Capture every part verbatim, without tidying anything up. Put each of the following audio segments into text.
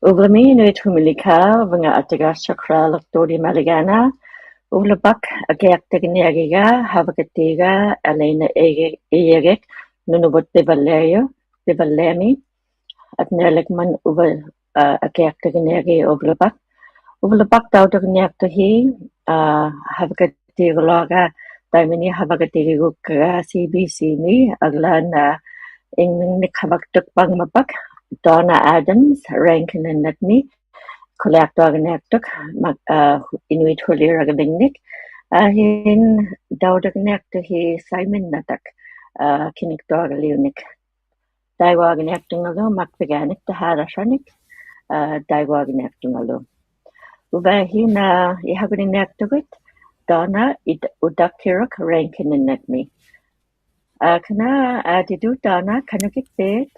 Uvlumi Inuit Humilikaa, uvunga Attigas Chakraluktuli Maligana, uvlupaq akiaqtaginiagiga, havakatiga, Elena Iagik, Nunavut Pivaleo, Pivalemi, Atnialikman uva, akiaqtaginiagi uvlupaq. Uvlupaq tautaginiaqtuhi, havakatigaluaga, taimani havakatigigukaga C B C-mi, aglaana, ingmingnik havaktukpangmapaq, Donna Adams, Rankin Inletmi, kuliaqtuaginiaqtuk, Inuit Huliragavingnik, ahin tautaginiaqtuhi saiminnatak, kiniktuagaliunik. Taiguaginiaqtungalu, makpiganik, taharasanik, taiguaginiaqtungalu. Uvahi na ihaguniniaqtugut, Donna, Udakiruk, Rankin Inletmi. Akana, adidu Donna, kanukitpit.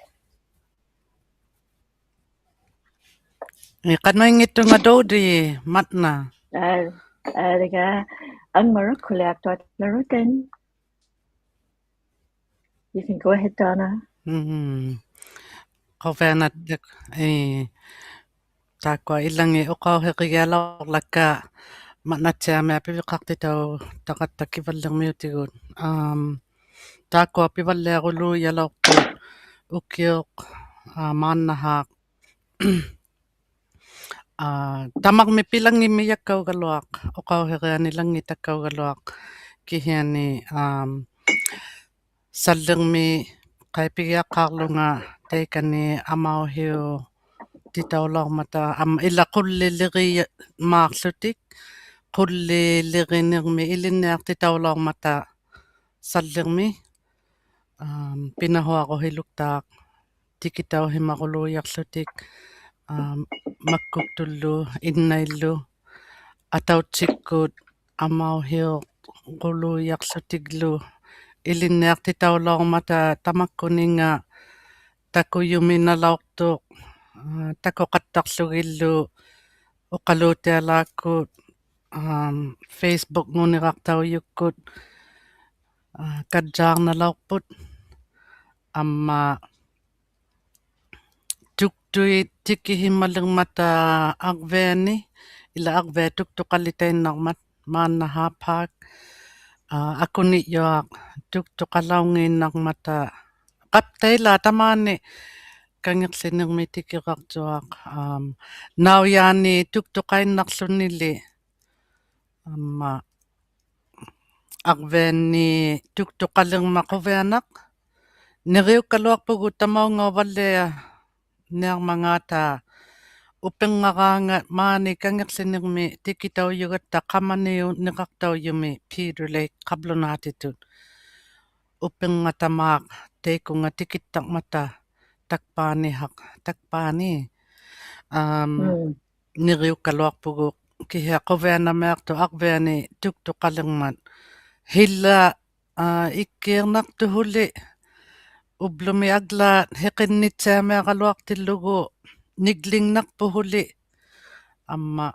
Iqanaingittunga Dodi, matna. Adiga, angmaruk kuliaqtuatlarutin. You can go ahead, Donna. Quvianattak, ii, taakkua ilangi uqauhigialaurlakka matnattiamiaq piviqaqtitautaqatta Kivallirmiutigut. Taakkua Pivalliaruluijalauqtut ukiuq maannahaaq. Tamarmik pilangimmijakkaugaluaq, uqauhigianilangitakkaugaluaq, kihiani Sallirmi qaipigiaqqaarlunga taikani amauhiutitaulaurmata, am, ila qullilirimaaqłutik, qullilirinirmi ilinniaqtitaulaurmata Sallirmi, am, pinahuaruhiluktaaq tikitauhimaruluujaqłutik, am, makkuktullu, innaillu, atautsikkut, amauhiuruluujaqłutiglu, ilinniaqtitaulaurmata tamakkuninga takujuminalauqtuq, takuqattaqługillu, uqaluutialaakkut, am, Facebook-nguniraqtaujukkut, kajjaarnalauqput, amma tuktuit tikihimalirmata arviani, ila arviat tuktuqalitainnarmat, maannahaaq, akunijuaq tuktuqalaungiinnarmata, qaptailaa tamaani kangiqłinirmi tikiraqtuaq, am, naujaani tuktuqainnaqłunili, amma, arviani tuktuqalirmat quvianaq, niriukkaluaqpugut tamaungauvallianiarmangaata, upirngaraangat maani kangiqłinirmi tikitaujugatta qamaniuniraqtaujumi Peter Lake qablunaatitut. Upirngatamaaq taikunga tikittarmata takpaanihaq, takpaani. Am, niriukkaluaqpugut kihiaq quvianamiaqtuq arviani tuktuqalirmat. Hila, a, ikkiirnaqtuhuli, ublumi aglaat hiqinnittiamiaraluaqtillugu niglingnaqpuhuli, amma,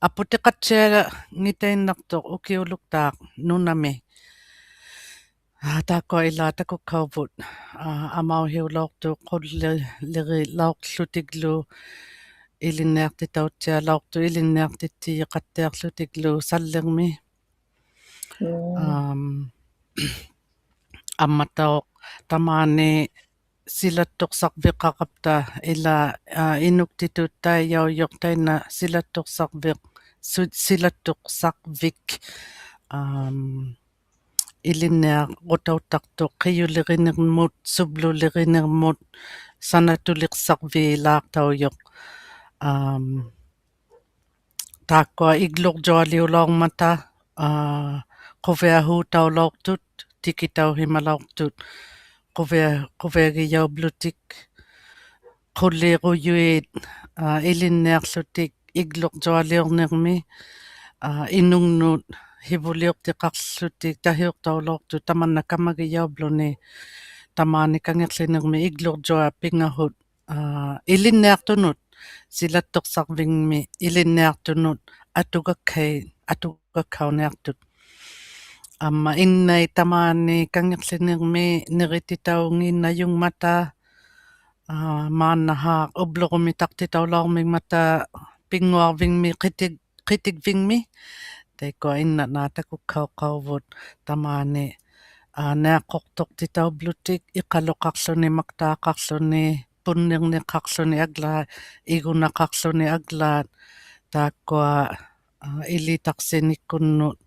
aputiqattiangitainnaqtuq ukiuluktaaq nunami. A, taakkua ilaa takukkauvut, a, amauhiulauqtuq, qullilirilauqłutiglu, ilinniaqtitauttialauqtuq, ilinniaqtittijiqattiaqłutiglu Sallirmi. Am, ammatauq tamaani silattuqsarviqaqapta ila, a, inuktitut taijaujuq tainna silattuqsarviq, su-, silattuqsarvik, am, ilinniarutauttaqtuq qijulirinirmut, sublulirinirmut, sanatuliqsarviilaaqtaujuq. Am, taakkua iglurjualiulaurmata, a, quviahuutaulauqtut, tikitauhimalauqtut, quvia-, quviagijaublutik, qullirujuit, a, ilinniaqłutik, iglurjualiurnirmi, a, inungnut, hivuliuqtiqaqłutik, tahiuqtaulauqtut, tamanna kamagijaubluni, tamaani kangiqłinirmi, iglurjuat pingahut, a, ilinniaqtunut, silattuqsarvingmi ilinniaqtunut, atugakkai-, atugakkauniaqtut. Amma innait tamaani kangiqłinirmi nirititaungiinnajungmata, ᐋ, ᒫᓐᓇᓵᖅ ᐅᑉᓗᕈᒥᑕᖅᑎᑕᐅᓚᐅᕐᒥᖕᒪᑕ ᐱᙳᐊᕐᕕᖕᒥ ᕿᑎᒃ-, ᕿᑎᒡᕕᖕᒥ. ᑕᐃᒃᑯᐊ ᐃᓐᓇᖅ ᓈᑕᒃᑯᒃᓴᐅᖅᑲᐅᕗᑦ ᑕᒫᓂ, ᐋ, ᓂᐊᖁᖅᑐᖅᑎᑕᐅᑉᓗᑎᒃ ᐃᖃᓗᖃᖅᖢᓂ, ᒪᒃᑖᖃᖅᖢᓂ, ᐳᓐᓂᕐᓂᖃᖅᖢᓂ ᐊᒡᓛᑦ, ᐃᒍᓇᖃᖅᖢᓂ ᐊᒡᓛᑦ, ᑖᒃᑯᐊ, ᐋ, ᐃᓕᑕᖅᓯᓂᒃᑯᓐᓄᑦ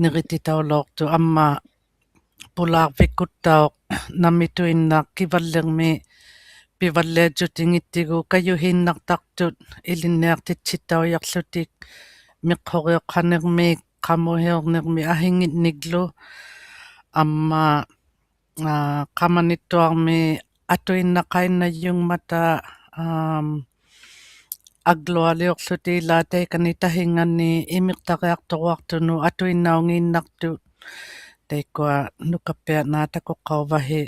ᓂᕆᑎᑕᐅᓚᐅᖅᑐᑦ ᐊᒻᒪ ᐳᓛᕐᕕᒃᑯᑦᑕᐅᖅ ᓇᒥᑐᐃᓐᓇᖅ ᑭᕙᓪᓕᕐᒥ ᐱᕙᓪᓕᐊᔾᔪᑎᙱᑦᑎᒍ ᑲᔪᕼᐃᓐᓇᖅᑕᖅᑐᑦ ᐃᓕᓐᓂᐊᖅᑎᑦᓯᑦᑕᐅᔭᖅᖢᑎᒃ ᒥᖅᓱᕆᐅᖅᓴᓂᕐᒥᒃ, ᖃᒧᕼᐃᕐᓂᕐᒥᒃ ᐊᓯᖏᓐᓂᒡᓗ. ᐊᒻᒪ, ᐋ, ᖃᒪᓂᑦᑐᐊᕐᒥ ᐊᑐᐃᓐᓇᖃᐃᓐᓇᔪᖕᒪᑕ, ᐊᒻ, ᐊᒡᓗᐊᓕᐅᖅᖢᑎᒃ ᐃᓛ ᑕᐃᑲᓂ ᑕᓯᖓᓂ ᐃᒥᖅᑕᕆᐊᖅᑐᕈᐊᖅᑐᓄᑦ ᐊᑐᐃᓐᓇᐅᙱᓐᓇᖅᑐᑦ. ᑕᐃᒃᑯᐊ ᓄᑲᑉᐱᐊᖅ ᓈᑕᒃᑯᒃᓴᐅᕙᓯ,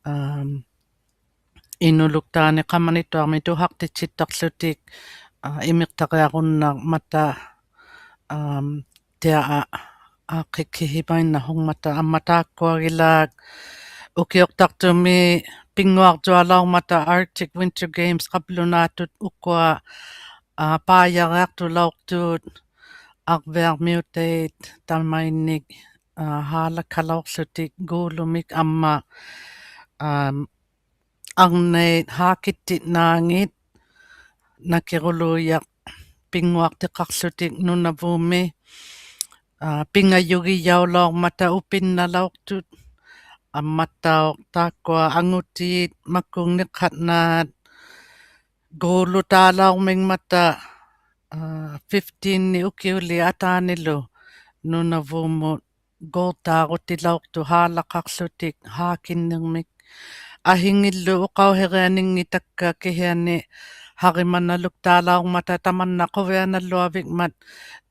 ᐊᒻ, ᐃᓄᓗᒃᑖᓂ ᖃᒪᓂᑦᑐᐊᕐᒥ ᑐᓴᖅᑎᑦᓯᑦᑕᖅᖢᑎᒃ, ᐋ, ᐃᒥᖅᑕᕆᐊᕈᓐᓇᕐᒪᑕ, ᐊᒻ, ᑎᐊ ᐊ-, ᐋᖅᑭᒃᓯᕼᐃᒪᐃᓐᓇᓲᖕᒪᑕ ᐊᒻᒪ ᑖᒃᑯᐊᒋᓛᒃ ᐅᑭᐅᖅᑕᖅᑐᒥ ᐱᙳᐊᕐᔪᐊᓚᐅᕐᒪᑕ Arctic Winter Games ᖃᑉᓗᓈᑐᑦ ᐅᑯᐊ, ᐋ, ᐹᔭᕆᐊᖅᑐᓚᐅᖅᑐᑦ ᐊᕐᕕᐊᕐᒥᐅᑕᐃᑦ ᑕᒪᐃᓐᓂᒃ, ᐋ, ᓵᓚᒃᓴᓚᐅᖅᖢᑎᒃ ᒎᓗᒥᒃ ᐊᒻᒪ, ᐊᒻ, ᐊᕐᓇᐃᑦ ᓵᑭᑦᑎᓐᓈᖏᑦ ᓇᑭᕈᓘᔭᖅ ᐱᙳᐊᖅᑎᖃᖅᖢᑎᒃ ᓄᓇᕗᒻᒥ, ᐋ, ᐱᖓᔪᒋᔭᐅᓚᐅᕐᒪᑕ ᐅᐱᓐᓇᓚᐅᖅᑐᑦ, ᐊᒻᒪᑦᑕᐅᖅ ᑖᒃᑯᐊ ᐊᖑᑏᑦ ᒪᒃᑯᖕᓂᖅᓴᕐᓈᑦ ᒎᓗᑖᓚᐅᕐᒥᖕᒪᑕ, ᐋ, fifteen-ᓂᒃ ᐅᑭᐅᓖᑦ ᐊᑖᓂᓗ ᓄᓇᕗᒻᒧᑦ ᒎᓪᑖᕈᑎᓚᐅᖅᑐᑦ ᓵᓚᒃᓴᖅᖢᑎᒃ ᓵᑭᓐᓂᕐᒥᒃ. ᐊᓯᖏᓪᓗ ᐅᖃᐅᓯᕆᐊᓂᙱᑕᒃᑲ ᑭᓯᐊᓂ ᓴᕆᒪᓇᓗᒃᑖᓚᐅᕐᒪᑕ ᑕᒪᓐᓇ ᖁᕕᐊᓇᓗᐊᕕᖕᒪᑦ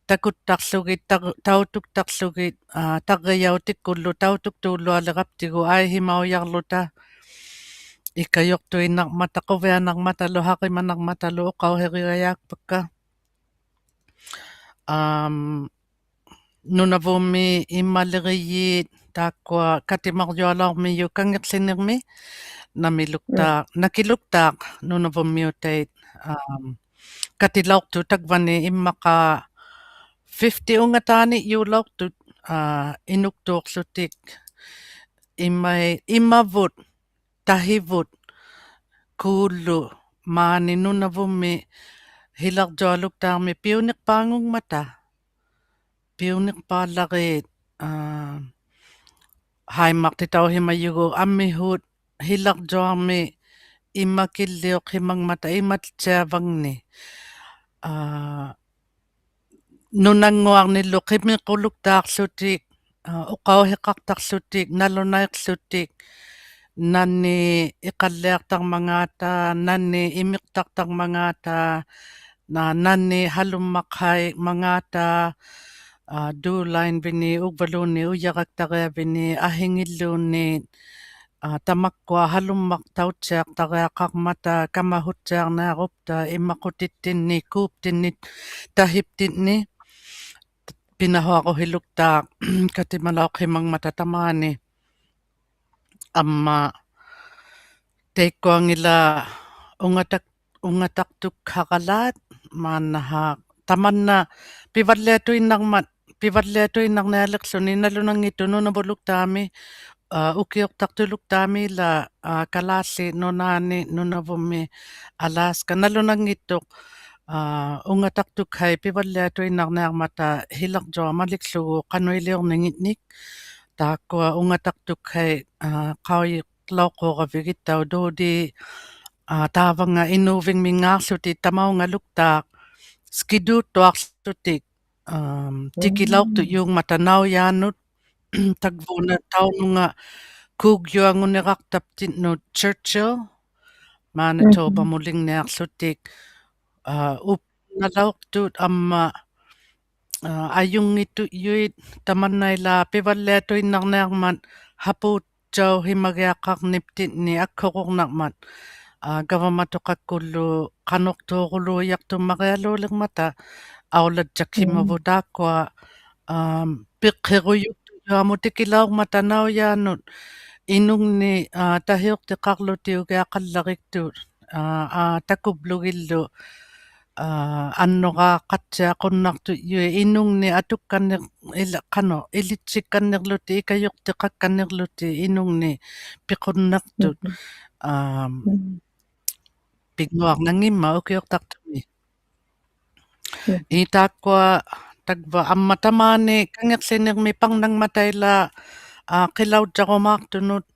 ᑕᑯᑦᑕᖅᖢᒋᑦ, ᑕᑯ-, ᑕᐅᑐᒃᑕᖅᖢᒋᑦ, ᐋ, ᑕᕐᕆᔭᐅᑎᒃᑯᓪᓗ ᑕᐅᑐᒃᑑᓪᓗᐊᓕᕋᑉᑎᒍ ᐊᐃᓯᒪᐅᔭᕐᓗᑕ. ᐃᑲᔪᖅᑐᐃᓐᓇᕐᒪᑕ, ᖁᕕᐊᓇᕐᒪᑕᓗ, ᓴᕆᒪᓇᕐᒪᑕᓗ ᐅᖃᐅᓯᕆᒐᔭᒃᐸᒃᑲ. ᐊᒻ, ᓄᓇᕗᒻᒥ ᐃᒪᓕᕆᔩᑦ ᑖᒃᑯᐊ ᑲᑎᒪᕐᔪᐊᓚᐅᕐᒥᔪᑦ ᑲᖏᖅᖠᓂᕐᒥ ᓇᒥᓗᒃᑖᖅ, ᓇᑭᓗᒃᑖᖅ ᓄᓇᕗᒻᒥᐅᑕᐃᑦ, ᐊᒻ, ᑲᑎᓚᐅᖅᑐᑦ ᑕᒡᕙᓂ ᐃᒻᒪᖄ fifty ᐅᖓᑖᓂᔫᓚᐅᖅᑐᑦ, ᐋ, ᐃᓄᒃᑑᖅᖢᑎᒃ ᐃᒪᐃ-, ᐃᒪᕗᑦ ᑕᓯᕗᑦ ᑰᓪᓗ ᒫᓂ ᓄᓇᕗᒻᒥ ᓯᓚᕐᔪᐊᓗᒃᑖᕐᒥ ᐱᐅᓂᖅᐹᖑᖕᒪᑕ. ᐱᐅᓂᖅᐹᓪᓚᕇᑦ, ᐋ, ᓴᐃᒻᒪᖅᑎᑕᐅᓯᒪᔪᒍᑦ ᐊᒥᓲᑦ ᓯᓚᕐᔪᐊᕐᒥ ᐃᒪᑭᓪᓕᐅᖅᓯᒪᖕᒪᑕ ᐃᒪᑦᑎᐊᕙᖕᓂ. ᐋ, ᓄᓇᙳᐊᕐᓂᓪᓗ ᕿᒥᕐᕈᓗᒃᑖᖅᖢᑎᒃ, ᐋ, ᐅᖃᐅᓯᖃᖅᑕᖅᖢᑎᒃ, ᓇᓗᓇᐃᖅᖢᑎᒃ, ᓇᓂ ᐃᖃᓪᓕᐊᖅᑕᕐᒪᖔᑕ, ᓇᓂ ᐃᒥᖅᑕᖅᑕᕐᒪᖔᑕ, ᓇ-, ᓇᓂ ᓴᓗᒻᒪᖅᓴᐃᒪᖔᑕ, ᐋ, ᑑᓚᐃᓐᕕᓂᒃ ᐅᕝᕙᓘᓐᓃᑦ ᐅᔭᕋᒃᑕᕆᐊᕕᓂᒃ ᐊᓯᖏᓪᓘᓐᓃᑦ, ᐋ, ᑕᒪᒃᑯᐊ ᓴᓗᒻᒪᖅᑕᐅᑦᓯᐊᖅᑕᕆᐊᖃᕐᒪᑕ ᑲᒪᓱᑦᓯᐊᕐᓂᐊᕈᑉᑕ ᐃᒪᖁᑎᑦᑎᓐᓂ, ᑰᑉᑎᓐᓂ, ᑕᓯᑉᑎᓐᓂ, ᐱᓇᓱᐊᕈᓯᓗᒃᑖᖅ ᑲᑎᒪᓚᐅᖅᓯᒪᖕᒪᑕ ᑕᒫᓂ. ᐊᒻᒪ ᑕᐃᒃᑯᐊᖏᓛᒃ ᐅᖓᑕᒃ-, ᐅᖓᑕᖅᑐᒃᓴᕋᓛᑦ ᒫᓐᓇᓵᖅ ᑕᒪᓐᓇ ᐱᕙᓪᓕᐊᑐᐃᓐᓇᕐᒪᑦ, ᐱᕙᓪᓕᐊᑐᐃᓐᓇᕐᓂᐊᓕᖅᖢᓂ ᓇᓗᓇᙱᑦᑐᖅ ᓄᓇᕗᓗᒃᑖᒥ, ᐋ, ᐅᑭᐅᖅᑕᖅᑐᓗᒃᑖᒦᓛᒃ, ᐋ, ᑲᓛᖦᖠᑦ ᓄᓈᓂ ᓄᓇᕗᒻᒥ Alaska ᓇᓗᓇᙱᑦᑐᖅ, ᐋ, ᐅᖓᑕᖅᑐᒃᓴᐃᑦ ᐱᕙᓪᓕᐊᑐᐃᓐᓇᕐᓂᐊᕐᒪᑕ ᓯᓚᕐᔪᐊᒪᓕᒃᖢᒍ ᖃᓄᐃᓕᐅᕐᓂᖏᓐᓂᒃ. ᑖᒃᑯᐊ ᐅᖓᑕᖅᑐᒃᓴᐃᑦ, ᐋ, ᖃᐅᔨᓚᐅᖅᑰᕋᕕᒋᑦᑕᐅᖅ ᑑᓕ, ᐋ, ᑖᕙᙵᑦ ᐃᓅᕕᖕᒥᙶᖅᖢᑎᒃ ᑕᒪᐅᖓᓗᒃᑖᖅ ᓯᑭᓐᑑᑦᑐᐊᖅᖢᑎᒃ, ᐊᒻ, ᑎᑭᓚᐅᖅᑐᔫᖕᒪᑕ ᓇᐅᔮᓄᑦ, ᑕᒡᕗᓇ ᑕᐅᓄᖓ ᑰᒃᔪᐊᖑᓂᕋᖅᑕᑉᑎᓐᓄᑦ Churchill, Manitoba-ᒧᓕᖕᓂᐊᖅᖢᑎᒃ, ᐋ, ᐅᐱᓐᓇᓚᐅᖅᑐᑦ ᐊᒻᒪ, ᐋ, ᐊᔪᙱᑦᑐᔪᐃᑦ ᑕᒪᓐᓇ ᐃᓛᒃ ᐱᕙᓪᓕᐊᑐᐃᓐᓇᕐᓂᐊᕐᒪᑦ ᓴᐳᑦ ᑕᐅᓯᒪᒋᐊᖃᕐᓂᑉᑎᓐᓂ ᐊᒃᓱᕈᕐᓇᕐᒪᑦ, ᐋ, ᒐᕙᒪᑐᖃᒃᑯᓪᓗ ᖃᓄᖅᑑᕈᓘᔭᖅᑐᒻᒪᕆᐊᓘᓕᕐᒪᑕ ᐊᐅᓚᔾᔭᒃᓴᒪᕗᑦ ᑖᒃᑯᐊ, ᐋ, ᐱᖅᓯᕈᔪᒃᑐᔪᐊᒧᑦ ᑎᑭᓚᐅᕐᒪᑕ ᓇᐅᔮᓄᑦ inungni, aa, tahiuqtiqaqłutiugiaqallariktut, aa, aa, takublugillu, aa, annuraaqattiaqunnaqtujjuit inungni atukkannir-, ila-, qanuq, ilitsikkannirlutik, ikajuqtiqakkannirlutik inungni piqunnaqtut, aa, pinnguarnanngimmat ukiuqtaqtumi. Ii, taakkua tagva amma tamaani kangiqłinirmi parnangmata ilaa, aa, qilaujjarumaaqtunut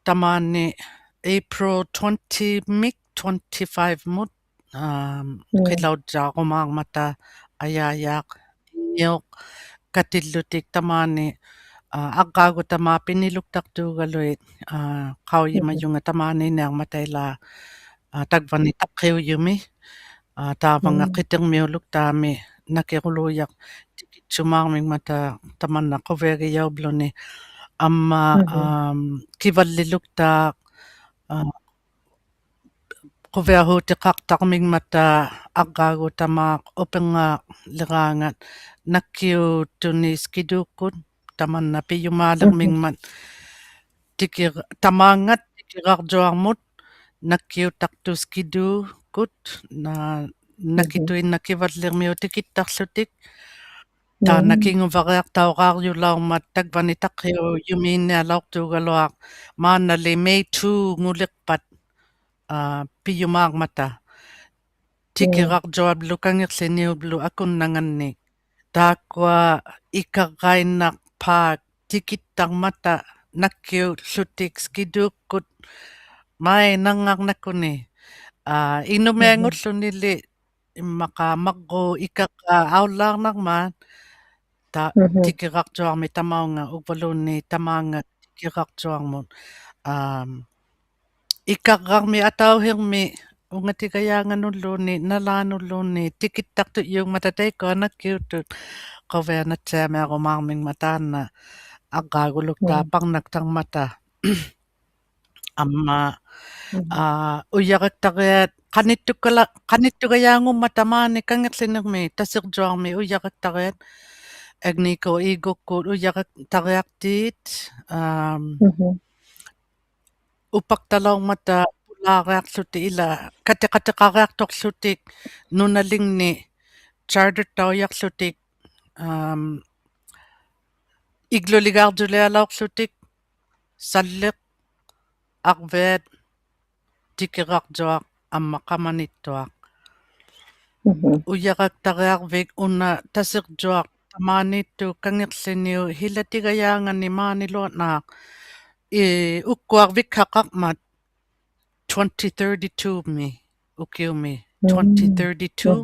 tamaani April twenty-mik twenty-five-mut, aa, qilaujjarumaarmata ajaajaaq inngiuq katillutik tamaani, aa, arraagutamaaq piniluktaqtuugaluit, aa, qaujimajunga tamaaniniarmata ilaa, aa, tagvani taqqiujumi, aa, taavanga qitirmiuluktaami nakiruluujaq tikitsumaarmingmata tamanna quviagijaubluni amma, am, kivalliluktaaq, aa, quviahuutiqaqtarmingmata arraagutamaaq upirngaliraangat nakkiuttuni Skidoo-kkut tamanna pijumaalirmingmat tikir-, tamaangat tikirarjuarmut nakkiuttaqtut Skidoo-kkut, na-, nakituinnaq kivallirmiut tikittaqłutik. Taanna kinguvariaqtauraarjulaurmat tagvani taqqiujumiinnialauqtuugaluaq maannali May two-nguliqpat, aa, pijumaarmata. Tikirarjuavlu kangiqłiniuvlu akunnangannik. Taakkua ikarrainnaq paak tikittarmata nakkiullutik Skidoo-kkut mainarngarnakuni. Aa, inumiangullunili immaqa marruup ikarraa aullaarnarmat. Ta-, tikirarjuarmi tamaunga ugvaluunniit tamaangat tikirarjuarmut. Am, ikarrarmi atauhirmi ungatigajaanganulluunniit nalaanulluunniit tikittaqtujjuungmata taikkua nakkiuttut quvianattiamiarumaarmingmat taanna arraaguluktaaq parnaktarmata. Amma, aa, ujaraktariat qanittukkala-, qanittugajaangummata maani kangiqłinirmi Tasirjuarmi ujaraktariat Agnico Eagle-kkut ujaraktariaqtiit, am, upaqtalaurmata pulaariaqłutik ila katiqatiqariaqtuqłutik nunalingni charter-taujaqłutik, am, igluligaarjulialauqłutik, salliq, arviat, tikirarjuaq amma qamanittuaq. Ujaraktariarvik una Tasirjuaq tamaaniittuq kangiqłiniup hilatigajaangani maaniluatnaaq, ii, ukkuarvikhaqarmat twenty thirty-two-mi, ukiumi twenty thirty-two,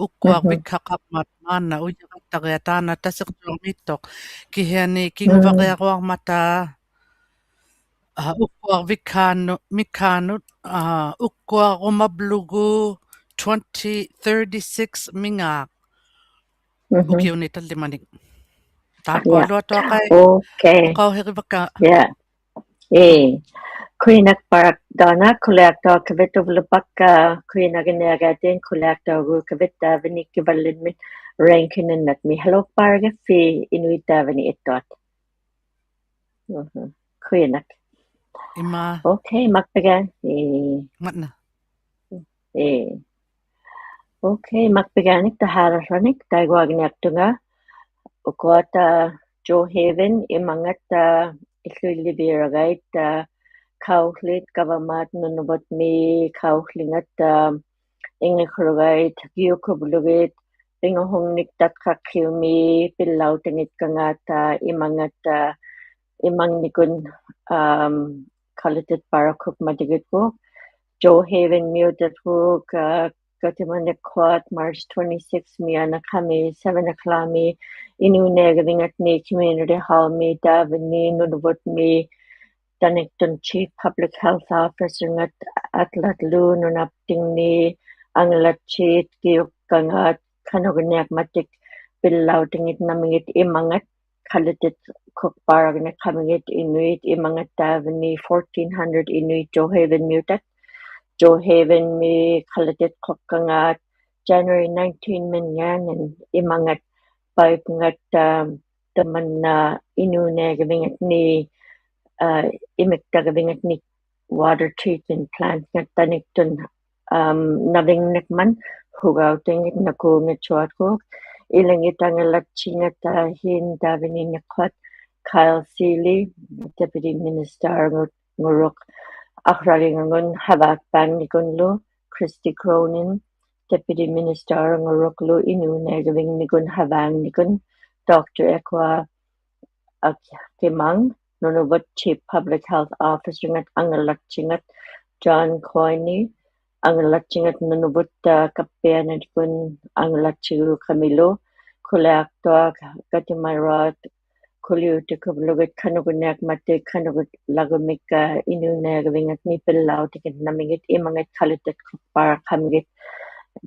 ukkuarvikhaqarmat maanna ujaraktariat taanna Tasirjuarmiittuq. Kihiani kinguvariaruarmata, aa, ukkuarvikhaanut, mikhaanut, aa, ukkuarumavlugu twenty thirty-six-mingaaq. Ukiuni tallimanik. Taakkua iluatuaqai. Okay. Uqauhirivakka. Ii. Kuinakparak Donna, kuliaqtauqkavit uvlupakka, kuinaginiagaatin kuliaqtauguukavit taavani kivallimmit Rankine-nngitnaqmi. Hello, parak fi Inuit taavani ittuat. Kuinak. Ima. Okay, makpigaan. Ii. Matna. Ii. Okay, makpigaannik tahaalalluanik, taiguagniaqtunga. Ukuata Joe Haven, imangatta illuilliviuragait, kauhlit gavamaat Nunavutmi, kauhlingatta ingikrugait, giukublugit, ringahungniktatqaqhiumi, pillautingitkangaata, imangatta, imangnikun, am, kalititparakukmatigitkuk, Joe Haven-miutatkuk, aa, katimanikkuat March twenty-six-mi anaqami, seven o'clock-mi, Inuuniagavingatni Community Hall-mi, taavani Nunavutmi, taniktun Chief Public Health Officer-ngat atlatlu nunaptingni, angalattiit giukkangaat, kanugniakmatik, pillautingit namingit imangat, kalititkuqpaaragniqkamingit Inuit imangat taavani fourteen hundred Inuit Joe Haven-miutat. Joe Haven-mi kalititkuqkangaat January nineteen-mingaangan imangat paipngat, am, tamanna Inuuniagavingatni, ᐋ, ᐃᒥᒃᑕᒐᕕᖓᑦ ᓂ water treatment plant-ᖓᑦᑕᓂᒃᑐᓐ, ᐊᒻ, ᓇᕕᖕᓂᖕᒪᑦ ᓱᒐᐅᑎᖏᑦ ᓇᑯᙱᑦᓱᐊᕐᒍᒃ. ᐃᓚᖏᑦ ᐊᖓᓚᑦᓯᖓᑕ ᐊ, ᕼᐃᓐ ᑕᕝᕕᓃᓐᓂᖅᓱᐊᑦ Kyle Sealey, Deputy Minister-ᖑ-, ᖑᕈᖅ ᐊᕐᕋᓕᖓᖏᑦ ᓴᕙᒃᐸᓐᓂᒃᑯᓪᓗ, Kristy Cronin, Deputy Minister-ᖑᕈᖅᓗ ᐃᓅᓂᐊᒐᕕᖕᓂᒃᑯᓐ ᓴᕙᖕᓂᒃᑯᓐ, Doctor Ekwa Akinmang, ᓄᓇᕗᑦ Chief Public Health Officer-ᖓᑦ ᐊᖓᓚᑦᓯᖓᑦ John Coyne, ᐊᖓᓚᑦᓯᖓᑦ ᓄᓇᕗᑦ, ᐋ, ᑲᑉᐱᐊᓇᕆᒃᑯᓐ ᐊᖓᓚᑦᓯᒎᖅᑲᒥᓗ, ᑯᓕᐊᖅᑐᐊᖅ ᑲᑎᒪᕈᐊᑦ ᑯᓕᐅᑎᒃᑯᓗᒋᑦ ᖃᓄᖅ ᖁᓂᐊᒃ ᒪᑕ ᖃᓄᖅ ᓚᖓᒻᒥᒃ ᐃᓅᓂᐊᒐᕕᖓᑦ ᓂᐱᓪᓚᐅᑎᒋᓐᓇᒥᖏᑦ ᐃᒪᖓᑦ ᖃᓕᑎᒃᑯᖅᐹᕋᒻᒥᖏᑦ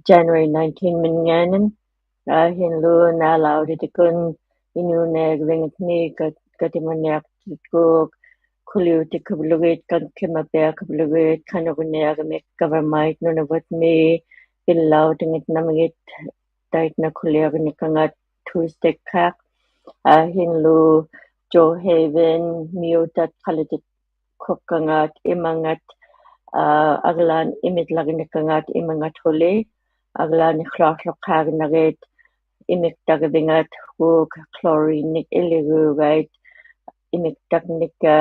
January nineteen-ᒥᖓᓂᒃ. ᐊ, ᕼᐃᓐᓗ ᓈᓚᐅᑎᑎᒃᑯᓐ ᐃᓅᓂᐊᒐᕕᖓᑦ ᓂ ᑲ-, ᑲᑎᒪᓂᐊᖅᑐᒃᑯᖅ ᑯᓕᐅᑎᒃᑯᓗᒋᑦ ᑲᒃᑭᒪᐱᐊᒃᑯᓗᒋᑦ ᖃᓄᖅ ᖁᓂᐊᒃᑲᒥᒃ government ᓄᓇᕗᒻᒥ ᐱᓪᓚᐅᑎᖏᓐᓇᒥᖏᑦ ᑕᐃᓐᓇ ᑯᓕᐊᕐᓂᖅᑲᖓᑦ Tuesday-ᒃᑲᒃ. ᐊ, ᕼᐃᓐᓗ Joe Haven-ᒥᐅᑕᑦ ᖃᓕᑎᒃᑯᖅᑲᖓᑦ ᐃᒪᖓᑦ, ᐊ, ᐊᒡᓛᑦ ᐃᒥᓪᓚᕆᓂᖅᑲᖓᑦ ᐃᒪᖓᑦ ᓱᓕ, ᐊᒡᓛᑦ ᓂᖅᓱᖅᖢᖅᑳᕆᓇᕆᑦ ᐃᒥᒃᑕᕆᕕᖓᑦ ᓱᒃ chlorine-ᓂᒃ ᐃᓕᒍᒐᐃᑦ ᐃᒥᒃᑕᕐᓂᒃ, ᐊ,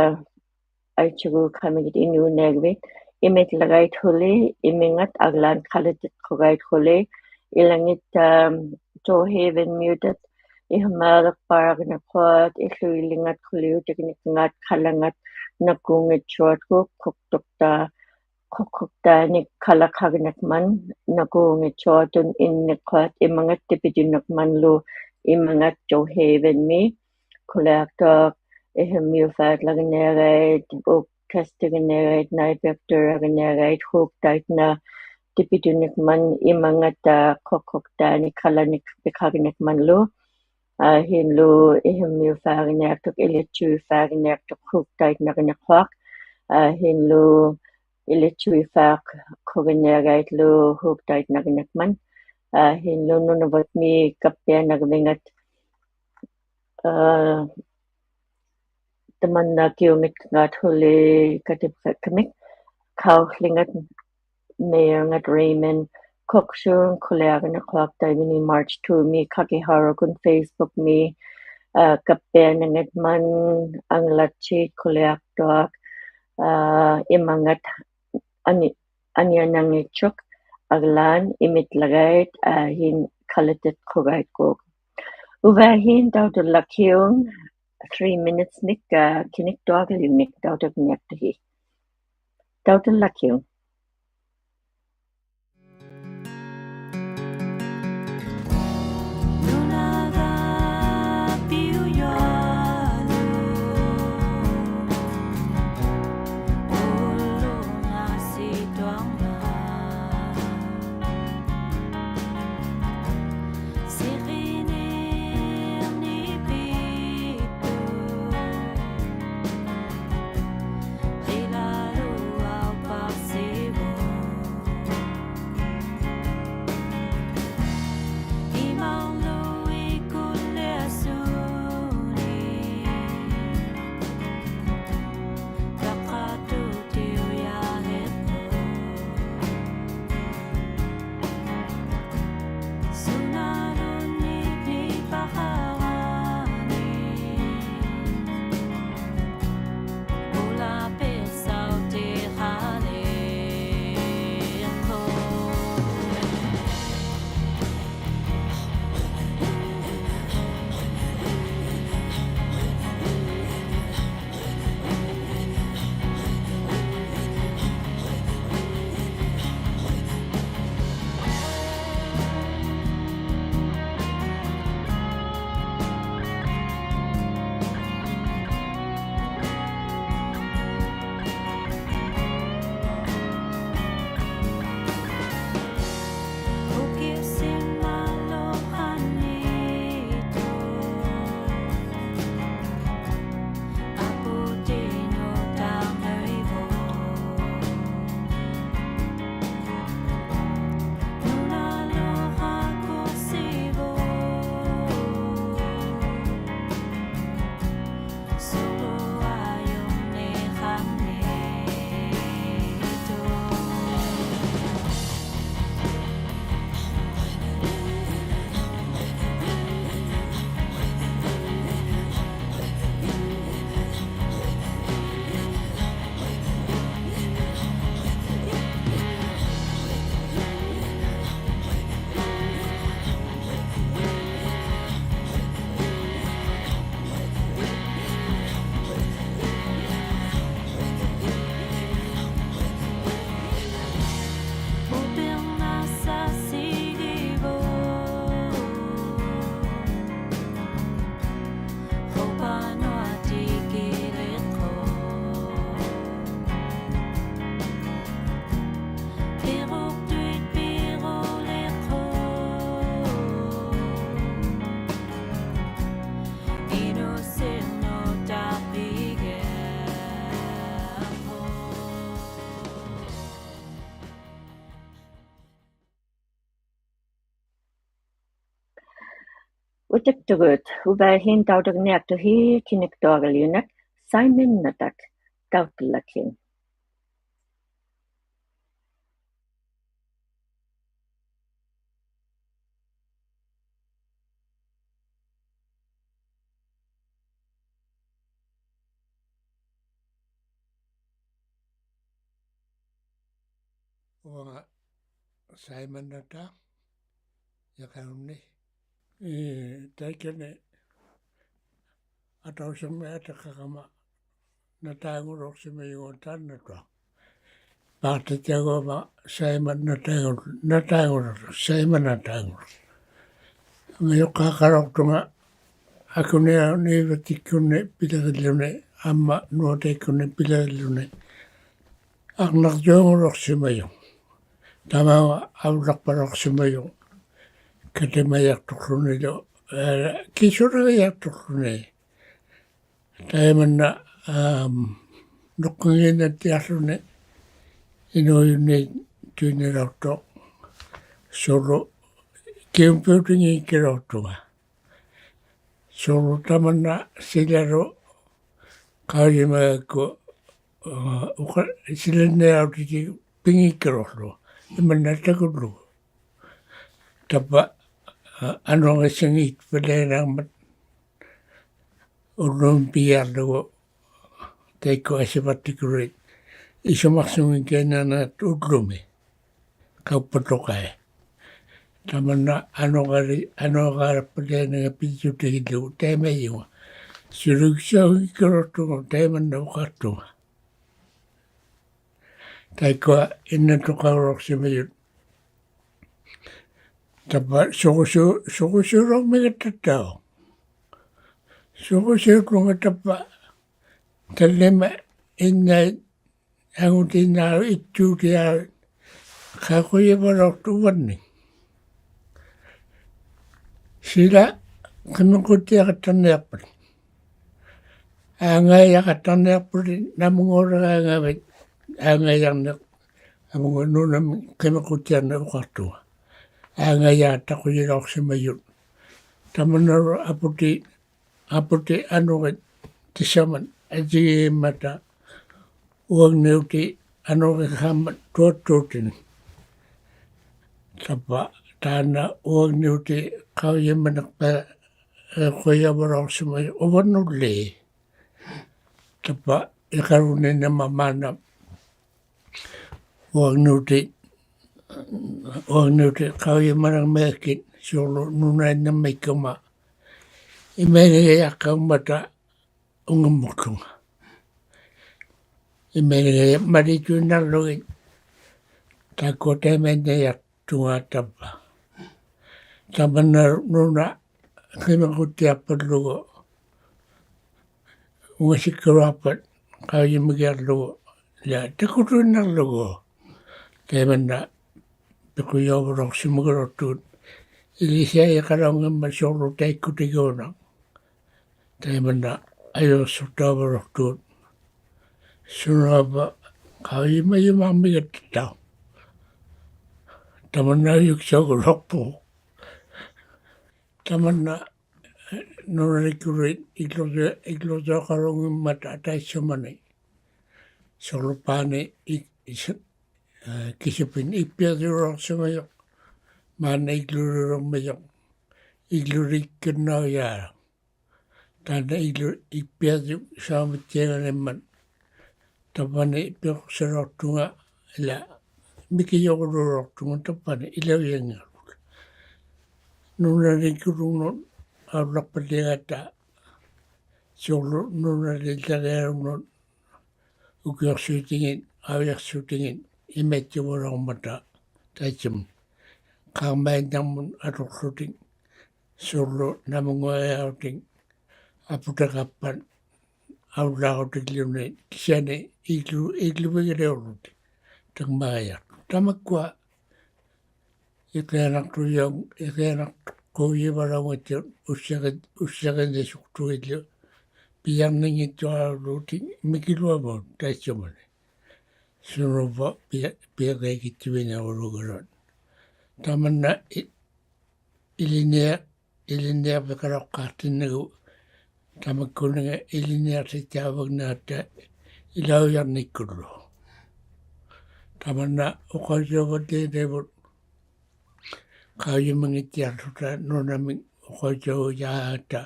ᐊᐃᑦᓱᒍᒃᑲᒥᖏᑦ ᐃᓅᓂᐊᒐᕕᑦ, ᐃᒥᓪᓚᒐᐃᑦ ᓱᓕ, ᐃᒥᖓᑦ ᐊᒡᓛᑦ ᖃᓕᑎᒃᑯᖅᑲᐃᑦ ᓱᓕ, ᐃᓚᖏᑦ, ᐊᒻ, Joe Haven-ᒥᐅᑕᑦ ᐃᓱᒫᓕᖅᐹᕋᕐᓂᖅᓱᐊᑦ, ᐃᓱᐃᓕᖓᑦ ᑯᓕᐅᑎᒋᓂᖅᑲᖓᑦ ᖃᓚᖓᑦ ᓇᑯᙱᑦᓱᐊᕐᒍᒃ ᖁᒃᑐᖅᑕ-, ᖁᒃᖁᒃᑖᓂᒃ ᖃᓚᖃᕐᓂᖅᒪᑦ ᓇᑯᙱᑦᓱᐊᑐᑦ ᐃᓐᓂᖅᓱᐊᑦ ᐃᒪᖓᑦ ᑎᐱᑐᓂᖅᒪᓪᓗ ᐃᒪᖓᑦ Joe Haven-ᒥ ᑯᓕᐊᖅᑐᐊᖅ ᐃᓱᒻᒥᐅᕙᓪᓚᕆᓂᐊᕋᐃᑦ, ᐅᖅ ᑲᔅᑎᒋᓂᐊᕋᐃᑦ, ᓇᐃᐱᖅᑐᕆᓂᐊᕋᐃᑦ, ᓱᒃᑕᐃᑦ ᓇ ᑎᐱᑐᓂᖅᒪᑦ ᐃᒪᖓᑕ ᖁᒃᖁᒃᑖᓂᒃ ᖃᓚᓂᒃ ᐱᖃᕐᓂᖅᒪᓪᓗ. ᐊ, ᕼᐃᓐᓗ ᐃᓱᒻᒥᐅᕙᕆᓂᐊᖅᑐᖅ, ᐃᓕᑦᓱᐃᕙᕆᓂᐊᖅᑐᖅ ᓱᒃᑕᐃᑦ ᓇᕆᓂᖅᓱᐊᖅ. ᐊ, ᕼᐃᓐᓗ ᐃᓕᑦᓱᐃᕙᖅᑯᕆᓂᐊᕋᐃᑦᓗ ᓱᒃᑕᐃᑦ ᓇᕆᓂᖅᒪᑦ. ᐊ, ᕼᐃᓐᓗ ᓄᓇᕗᒻᒥ ᑲᑉᐱᐊᓇᕐᕕᖓᑦ, ᐊ, ᑕᒪᓐᓇ ᑭᐅᖏᑦ ᖃᑦᓱᓕ ᑲᑎᒪᒃᑲᒥᒃ ᖃᐅᓪᓕᖓᑦ Mayor-ᖓᑦ Raymond Cookson ᑯᓕᐊᕐᓂᖅᓱᐊᖅᑕᐃᕕᓂ March two-ᒥ ᖃᑭᓴᐅᕈᒃᑯᓐ Facebook-ᒥ, ᐊ, ᑲᑉᐱᐊᓇᙱᒻᒪᑦ ᐊᖓᓚᑦᓯ ᑯᓕᐊᖅᑐᐊᖅ, ᐊ, ᐃᒪᖓᑦ ᐊᓂ-, ᐊᓂᐊᓇᙱᑦᓱᒃ ᐊᒡᓛᑦ ᐃᒥᓪᓚᒐᐃᑦ, ᐊ, ᕼᐃᓐ ᖃᓕᑎᒃᑯᖅᑲᐃᒎᖅ. ᐅᕙ ᕼᐃᓐ ᑕᐅᑐᓚᒃᑭᐅᖅ three minutes-ᓂᒃ, ᐊ, ᑭᓂᒃᑐᐊᕆᓕᐅᓐᓂᒃ ᑕᐅᑐᕐᓂᐊᖅᑕᒋᑦ. ᑕᐅᑐᓚᒃᑭᐅᖅ. Utiktugut, uvaihin tautugniaqtuhi kiniktuaqaljinak, saiminnatak, tautulakhin. Uanga Saimannata, Iqalunni. Ii, taikani atausimmi atiqaqama nataanguluqsimajunga taannatua. Paaqtitiaguama Saiman nataangu-, nataanguluq, Saiman nataanguluq. Angayuqqaaqalauqtunga akunianiivatikkunni pilirilluni amma nuataikkunni pilirilluni. Arnarjuanguluqsimajuq. Tamaunga aulaqpalauqsimajuq. Katimajaqtuqłunilu, aa, kisuligijaqtuqłuni. Taimanna, am, nuqqangiinnattiaqłuni inuujunnittuinnilauqtuq. Suurlu kiumpiutingiikkalauqtunga. Suurlu tamanna silalu qaujimagakku, aa, uqa-, silanniautitigiikkaluqłu. Imanna takullugu. Tapa, aa, anuqissangiitpalianarmat ullumi pigiaqługu taikkua asivattikulit isumaqsunngikkainnaanirmat ullumi. Qauppatuqai. Tamanna anuqali-, anuqaliqpaliananga pijjutigillugu taimajunga. Suliksaugiikkaluqtunga taimanna uqaqtunga. Taikkua innatuqaulauqsimajut. Tapa suqusu-, suqusuulauqmigatta taau. Suqusuullunga tapa tallima innait angutiinnaavit ittuutiaavit qaiqujivalauqtuq uvannik. Sila qimikutiaqattarniaqpat. Aangajaqattarniaqputit namunguuligaangavit aangajarniq amunga nunami qimikutiarniq uqaqtunga. Aangajaqattaqujilauqsimajut. Tamannalu aputi, aputi anurit tisamat ajigiimmata uangniutit anurit qaammat tuattuutinik. Tapa taanna uangniutit qaujimaniqpalauqqujavalauqsimajut uvannulli. Tapa Iqalunni namamaana uangniutit, uangniutit qaujimanirmigakkit suurlu nunainnirmikkuma. Imailigajaqqaummata ungammuqtunga. Imailigaja malituinnarlugit taikkua taimainnajaqtunga tapa. Tamanna nuna qimikutiaqpallugu ungasikkaluaqpat qaujimigiaqługu ja takutuinnarlugu. Taimanna piqujauvalauqsimagalauqtugut. Ilisiaq Iqalaunngimmat suurlu taikkutigiunaq. Taimanna ajuqsuqtauvalauqtugut. Sunuapa qaujimajumaarmigatta taau. Tamanna ajuksaugalauqpugut. Tamanna nunarikkulit igluqtu-, igluqtuaqalungimmat ataissumani. Suurlu paani ik-, is-, aa, kisipin ikpiaqjulauqsimajuq. Maanna iglulilungmijuq. Iglulikkannaujaa. Taanna iglu-, ikpiaqjuk saumittianganimmat. Tapani piquqsilauqtunga ila mikijuqululauqtunga tapani ilaujangiqłuta. Nunarikkulungnut aulaqpalliagatta. Suurlu nunarillirialungnut ukiuqsuutingit, aujaqsuutingit, imaittuvalauqmata taissumani. Qaamainnarmut atuqłutik, suurlu namunguajautik, aputiqaqpat, aulaaqutigilluni, kisiani iglu-, igluvigiliuqłutik, tangmagajaqtut. Tamakkua iqianaqtujaung-, iqianaqtuqujivalaungattigut ussiqi-, ussiqinisuqtugillu pijarninngittualuutit mikiluamaut taissumani. Sunupa pi-, piariakittuvinagulugaluat. Tamanna i-, iliniaq ilinniarviqaluqaqtinnagu tamakkuninga ilinniaqtittauvagniratta ilaujarnikkullu. Tamanna uqautauvalliinnivut qaujimanngittiaqłuta nunamik uqautaujaagatta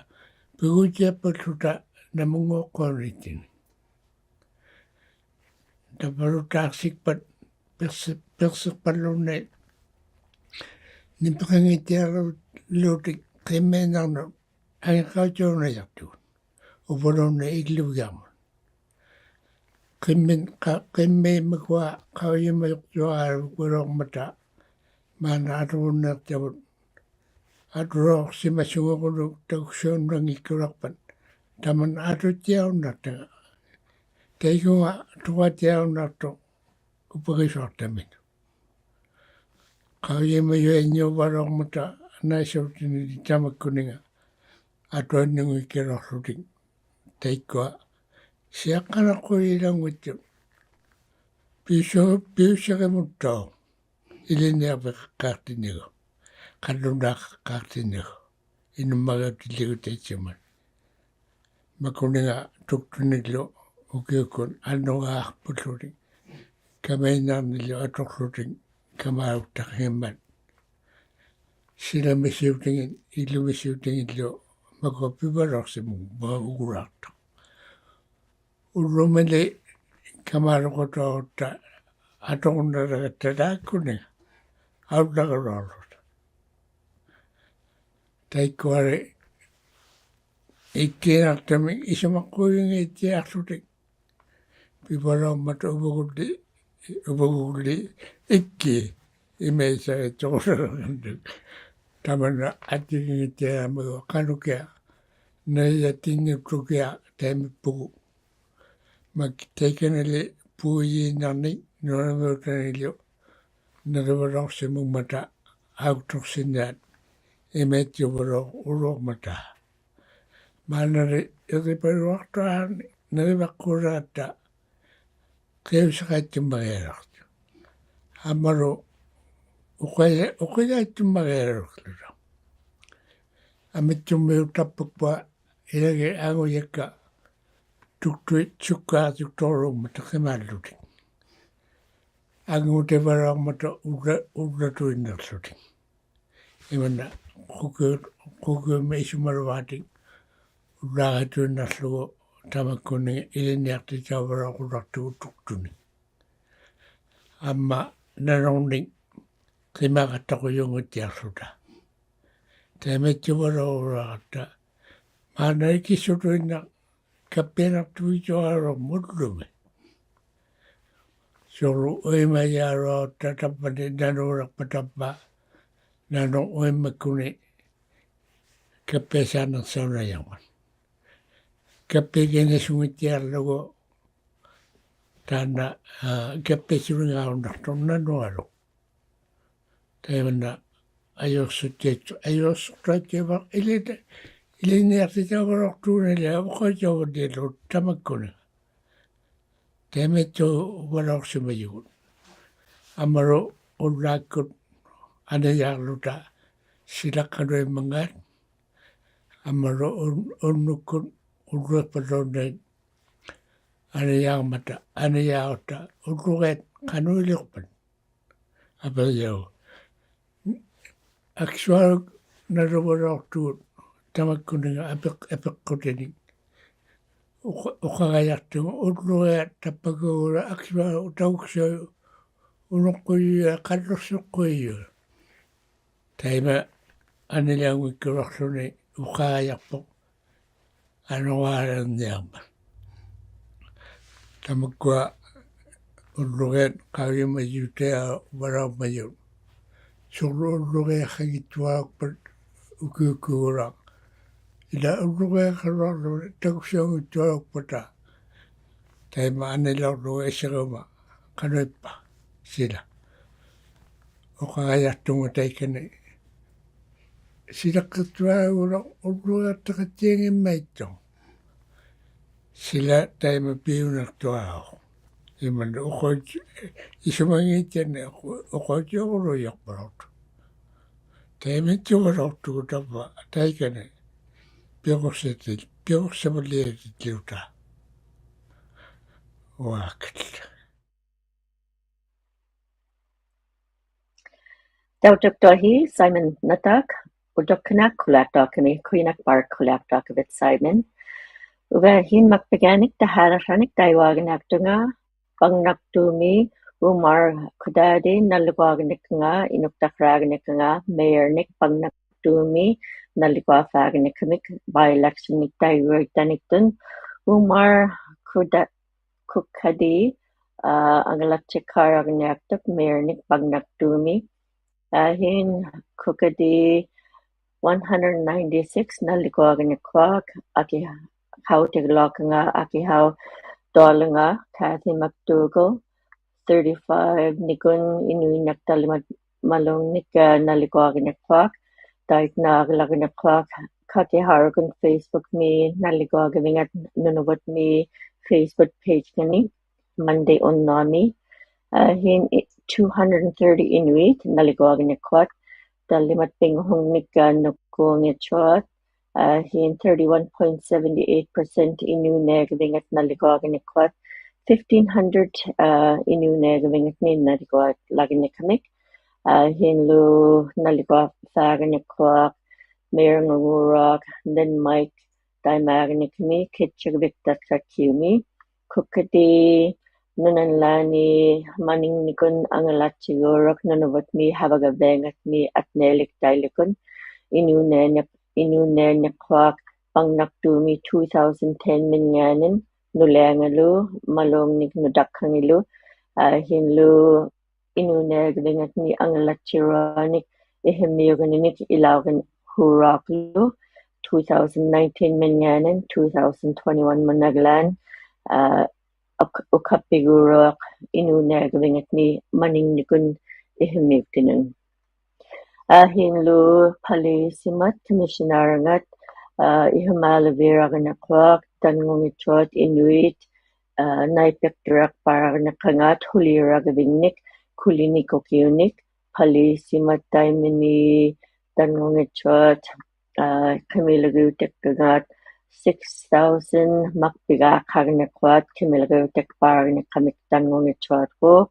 pigutiapalłuta namunnguuqquunittinik. Tavvaluttaaqsikpat piqsi-, piqsiqpalluunniit nipiqanngittiaqłutillutik qimmiinnarnut angiqautaunajartugut uvaluunniit igluvigarmut. Qimmin-, qa-, qimmiit makua qaujimajuqtuaralukuluuqmata maanna aturunniiqtavut aturauqsimasunguquluk tauksuunnanngikkulaqpat tamanna atuttiaunnaqtanga. Taikunga tuqattiaunnaqtuq upagisuaqtaminut. Qaujimajuinnguuvaluuqmata naisuutinili tamakkuninga atuinnanngikkulaqłutik taikkua siaqqanaqqujilaunngittuq piusi-, piusiqimuttauq ilinniarviqaqtinnagu, qallunaaqaqtinnagu, inummagautilligu taitsuman. Makuninga tuktunillu ukiukkun annugaaqpullutik kamiinnarnillu atuqłutik kamauktaqhimmat. Silamisiutingit ilumisiutingillu makua pivalauqsimuk makua ugulaaqtuq. Ullumili kamaaluqutauqutta atuqnaragatta taakkuninga aullagaluaqłuta. Taikkuali ikkiinnaqtumik isumaqquujinngittiaqłutik pivalauqmata uvagulli, uvagulli ikkii imaisagittuqularangannak. Tamanna atiginngittiaramigu qanukiaq nirijatinniqtukiaq taimippugut. Mak-, taikanili puijiinnarnik nunamiutanillu nirivalauqsimungmata auktuqsinniat imaittuvalauq uluuqmata. Maannali iripaluaqtuarani nirivaqquuliratta qiusiqaittummagialauqtuq. Ammalu uqija-, uqijaittummagialauqtuq. Amittummiuttappakpua ilagit angujakka tuktuit sukkaaqtuktualuungmata qimaallutik. Anguutivalauqmata ulla-, ullatuinnaqłutik. Imanna qukiu-, qukiumik isumaluvaatik ullaagatuinnaqługu tamakkuninga ilinniaqtittauvalauqulaqtugut tuktunik. Amma nanungnik qimaqattaqujunngittiaqłuta. Taimaittuvalauqulaqatta maannali kissutuinnaq kappianaqtuvigituaralauq ullumi. Suurlu uimajaaluaqta tavvani nanuulaqpa tavva nanuq uimakkuni kappiasaanaqsaunajangmat. Kappiginasunngittijaqługu taanna, aa, kappiasulingaunaqtuq nanualuk. Taimanna ajuuqsuqtaittu-, ajuuqsuqtaittuavaq ili-, ilinniaqtittauvalauqtuunili uqautauvalliillugu tamakkuninga. Taimaittuvalauqsimajugut. Ammalu ullaakkut anijaaqłuta silaqqaluimmangaat. Ammalu un-, unnukkut ulluiqpalluunniit anijaangmata, anijaaqta ullugiat qanuiliuqpat. Apirijauq. Aksualuk naluvalauqtugut tamakkuninga apiq-, apiqqutinik. Uqa-, uqagajaqtunga ullugiat tappakuugula aksualuk tauksuit unuqqujujuat qalluqsuqqujujuat. Taima anilaunngikkulaqłuni uqagajaqpuq anugaarniarmat. Tamakkua ullugiat qaujimajuutiavalauqmajut. Suurlu ullugiaqanngittualaukpat ukiukkuugulaq. Ila ullugiaqaluaqłuni tauksuunngittualaukpata. Taima anilauqługu isiruma qanuippa sila. Uqagajaqtunga taikani silaqqittuaragulaq ullugiaqtiqattiangimmaittuq. Sila taima piunaqtuarauq. Imanna uqaut-, isumanngittiani uqautiuqulujaqpalauqtuq. ᑕᐃᒪᐃᑦᑐᒍᓚᐅᖅᑐᒍᑦ ᑕᕝᕙ ᑕᐃᑲᓂ ᐱᕈᖅᓯᑎ-, ᐱᕈᖅᓯᒪᓕᐊᑎᓪᓗᑕ. ᐅᐊᑭᓪᓚ. ᑕᐅᑐᒃᑐᐊᕼᐃ Simon ᓇᑖᒃ, ᐅᑐᒃᑲᓇᒃ ᖁᓛᖅᑐᐊᖅᑲᒥ, ᖁᔭᓐᓇᒃᐸᕋᒃ ᖁᓛᖅᑐᐊᖅᑲᕕᑦ Simon. ᐅᕙ ᕼᐃᒻᒪᒃᐱᒐᓂᒃ ᑕᕼᐋᓚᓴᓂᒃ ᑕᐃᕚᒋᓂᐊᖅᑐᖓ, ᐸᖕᓇᖅᑑᒥ, Umar Kudati ᓇᓪᓕᒍᐊᒋᓂᒃᑲᖓ, ᐃᓄᒃᑕᖅᓵᒋᓂᒃᑲᖓ, mayor-ᓂᒃ ᐸᖕᓇᖅᑑᒥ, ᓇᓪᓕᒍᐊᕙᒋᓂᒃᑲᒥᒃ, by-election-ᓂᒃ ᑕᐃᒍᐃᑦᑕᓂᒃᑐᓐ, Umar Kuda-, Kukati, ᐋ, ᐊᖓᓚᑦᓯᒃᑳᕋᒋᓂᐊᖅᑐᖅ mayor-ᓂᒃ ᐸᖕᓇᖅᑑᒥ. ᐋ, ᕼᐃᓐ Kukati one hundred ninety-six ᓇᓪᓕᒍᐊᒋᓂᒃᑯᐊᖅ, ᐊᑭᖃᐅᑎᒋᓗᐊᖅᑲᖓ, ᐊᑭᖃᐅᑐᐊᓗᖓ, Cathy McDougall, thirty-five-ᓂᑯᓐ ᐃᓄᐃᓐᓇᖅ ᑕᓪᓕᒪᑦ ᒪᓪᓘᖕᓂᒃ, ᐋ, ᓇᓪᓕᒍᐊᒋᓂᒃᑯᐊᖅ, ᑕᐃᒃᓇ ᐊᒐᓚᒋᓂᒃᑯᐊᖅ, ᑲᑎᖃᕈᒃᑯᓐ Facebook-ᒥ, ᓇᓪᓕᒍᐊᒋᕕᖓᑦ ᓄᓇᕗᒻᒥ Facebook page-ᖃᓂ, Monday ᐅᓐᓄᐊᒥ, ᐋ, ᕼᐃᓐ two hundred thirty Inuit ᓇᓪᓕᒍᐊᒋᓂᒃᑯᐊᑦ, ᑕᓪᓕᒪᑦ ᐱᖑᓱᖕᓂᒃ ᓄᒃᑰᖕᓂᕐᔪᐊᑦ, ᐋ, ᕼᐃᓐ thirty-one point seven eight percent ᐃᓅᓂᐊᕆᕕᖓᑦ ᓇᓪᓕᒍᐊᒋᓂᒃᑯᐊᑦ, fifteen hundred, ᐋ, ᐃᓅᓂᐊᕆᕕᖓᑦ ᓂ ᓇᓪᓕᒍᐊᓚᒋᓂᒃᑲᒥᒃ, ᐋ, ᕼᐃᓐᓗ ᓇᓪᓕᒍᐊᕙᒋᓂᒃᑯᐊᑦ, mayor-ᖑᓗᒃ, Lynn Mike, ᑕᐃᒫᒃ ᓂᑭᒥ ᑭᑦᔨᒃᑲᕕᒃ ᑕᒃᑲᒃᑭᐅᒥ, ᑯᒃᑲᑎ, ᓄᓇᓛᓂ, ᒪᓂᖕᓂᒃᑯᓐ ᐊᖓᓚᑦᓯᒎᕈᒃ ᓄᓇᕗᒻᒥ ᕼᐊᕙᒐᕕᖓᖕᓂ ᐊᑦᓃᓕᒃᑕᐃᓕᒃᑯᓐ, ᐃᓅᓂᐊᓂ-, ᐃᓅᓂᐊᓂᒃᑯᐊᖅ ᐸᖕᓇᖅᑑᒥ two thousand ten-ᒥᙶᓂᒃ, ᓄᓕᐊᖓᓗ, ᒪᓘᖕᓂᒃ ᓄᑕᒃᓴᖏᓪᓗ, ᐋ, ᕼᐃᓐᓗ, ᐃᓅᓂᐊᕆᕕᖓᖕᓂ ᐊᖓᓚᑦᓯᕈᐊᓂᒃ, ᐃᕼᐃᒥᐅᒍᓂᓂᒃ ᐃᓚᐅᒍᓐ ᓱᕈᐊᖅᖢ, two thousand nineteen-ᒥᙶᓂᒃ, two thousand twenty-one-ᒧᓐᓇᓛᓐ, ᐋ, ᐅᒃ-, ᐅᒃᓴᖅᐱᒍᓗᐊᖅ ᐃᓅᓂᐊᕆᕕᖓᖕᓂ ᒪᓂᖕᓂᒃᑯᓐ ᐃᕼᐃᒥᐅᒃᑎᓄᑦ. ᐋ, ᕼᐃᓐᓗ ᐸᓖᓯᒪᑦ commissioner-ᖓᑦ, ᐋ, ᐃᓱᒫᓕᕕᓚᒋᓂᒃᑯᐊᖅ ᑕᓐᖑᙱᑦᑐᐊᑦ ᐃᓄᐃᑦ, ᐋ, ᓇᐃᐱᖅᑐᓛᖅᐹᕋᕐᓂᖅᑲᖓᑦ ᓱᓕᕋᕕᖕᓂᒃ ᑯᓕᓂᑯᑭᐅᓂᒃ, ᐸᓖᓯᒪᑦ ᑕᐃᒪᓃ ᑕᓐᖑᙱᑦᑐᐊᑦ, ᐋ, ᕿᒥᓚᒋᐅᑎᒃᑲᖓᑦ six thousand ᒪᒃᐱᒑᖅᑳᕐᓂᖅᑯᐊᑦ ᕿᒥᓚᒋᐅᑎᖅᐹᕋᕐᓂᖅᑲᒥᒃ ᑕᓐᖑᙱᑦᑐᐊᒃᑯᒃ,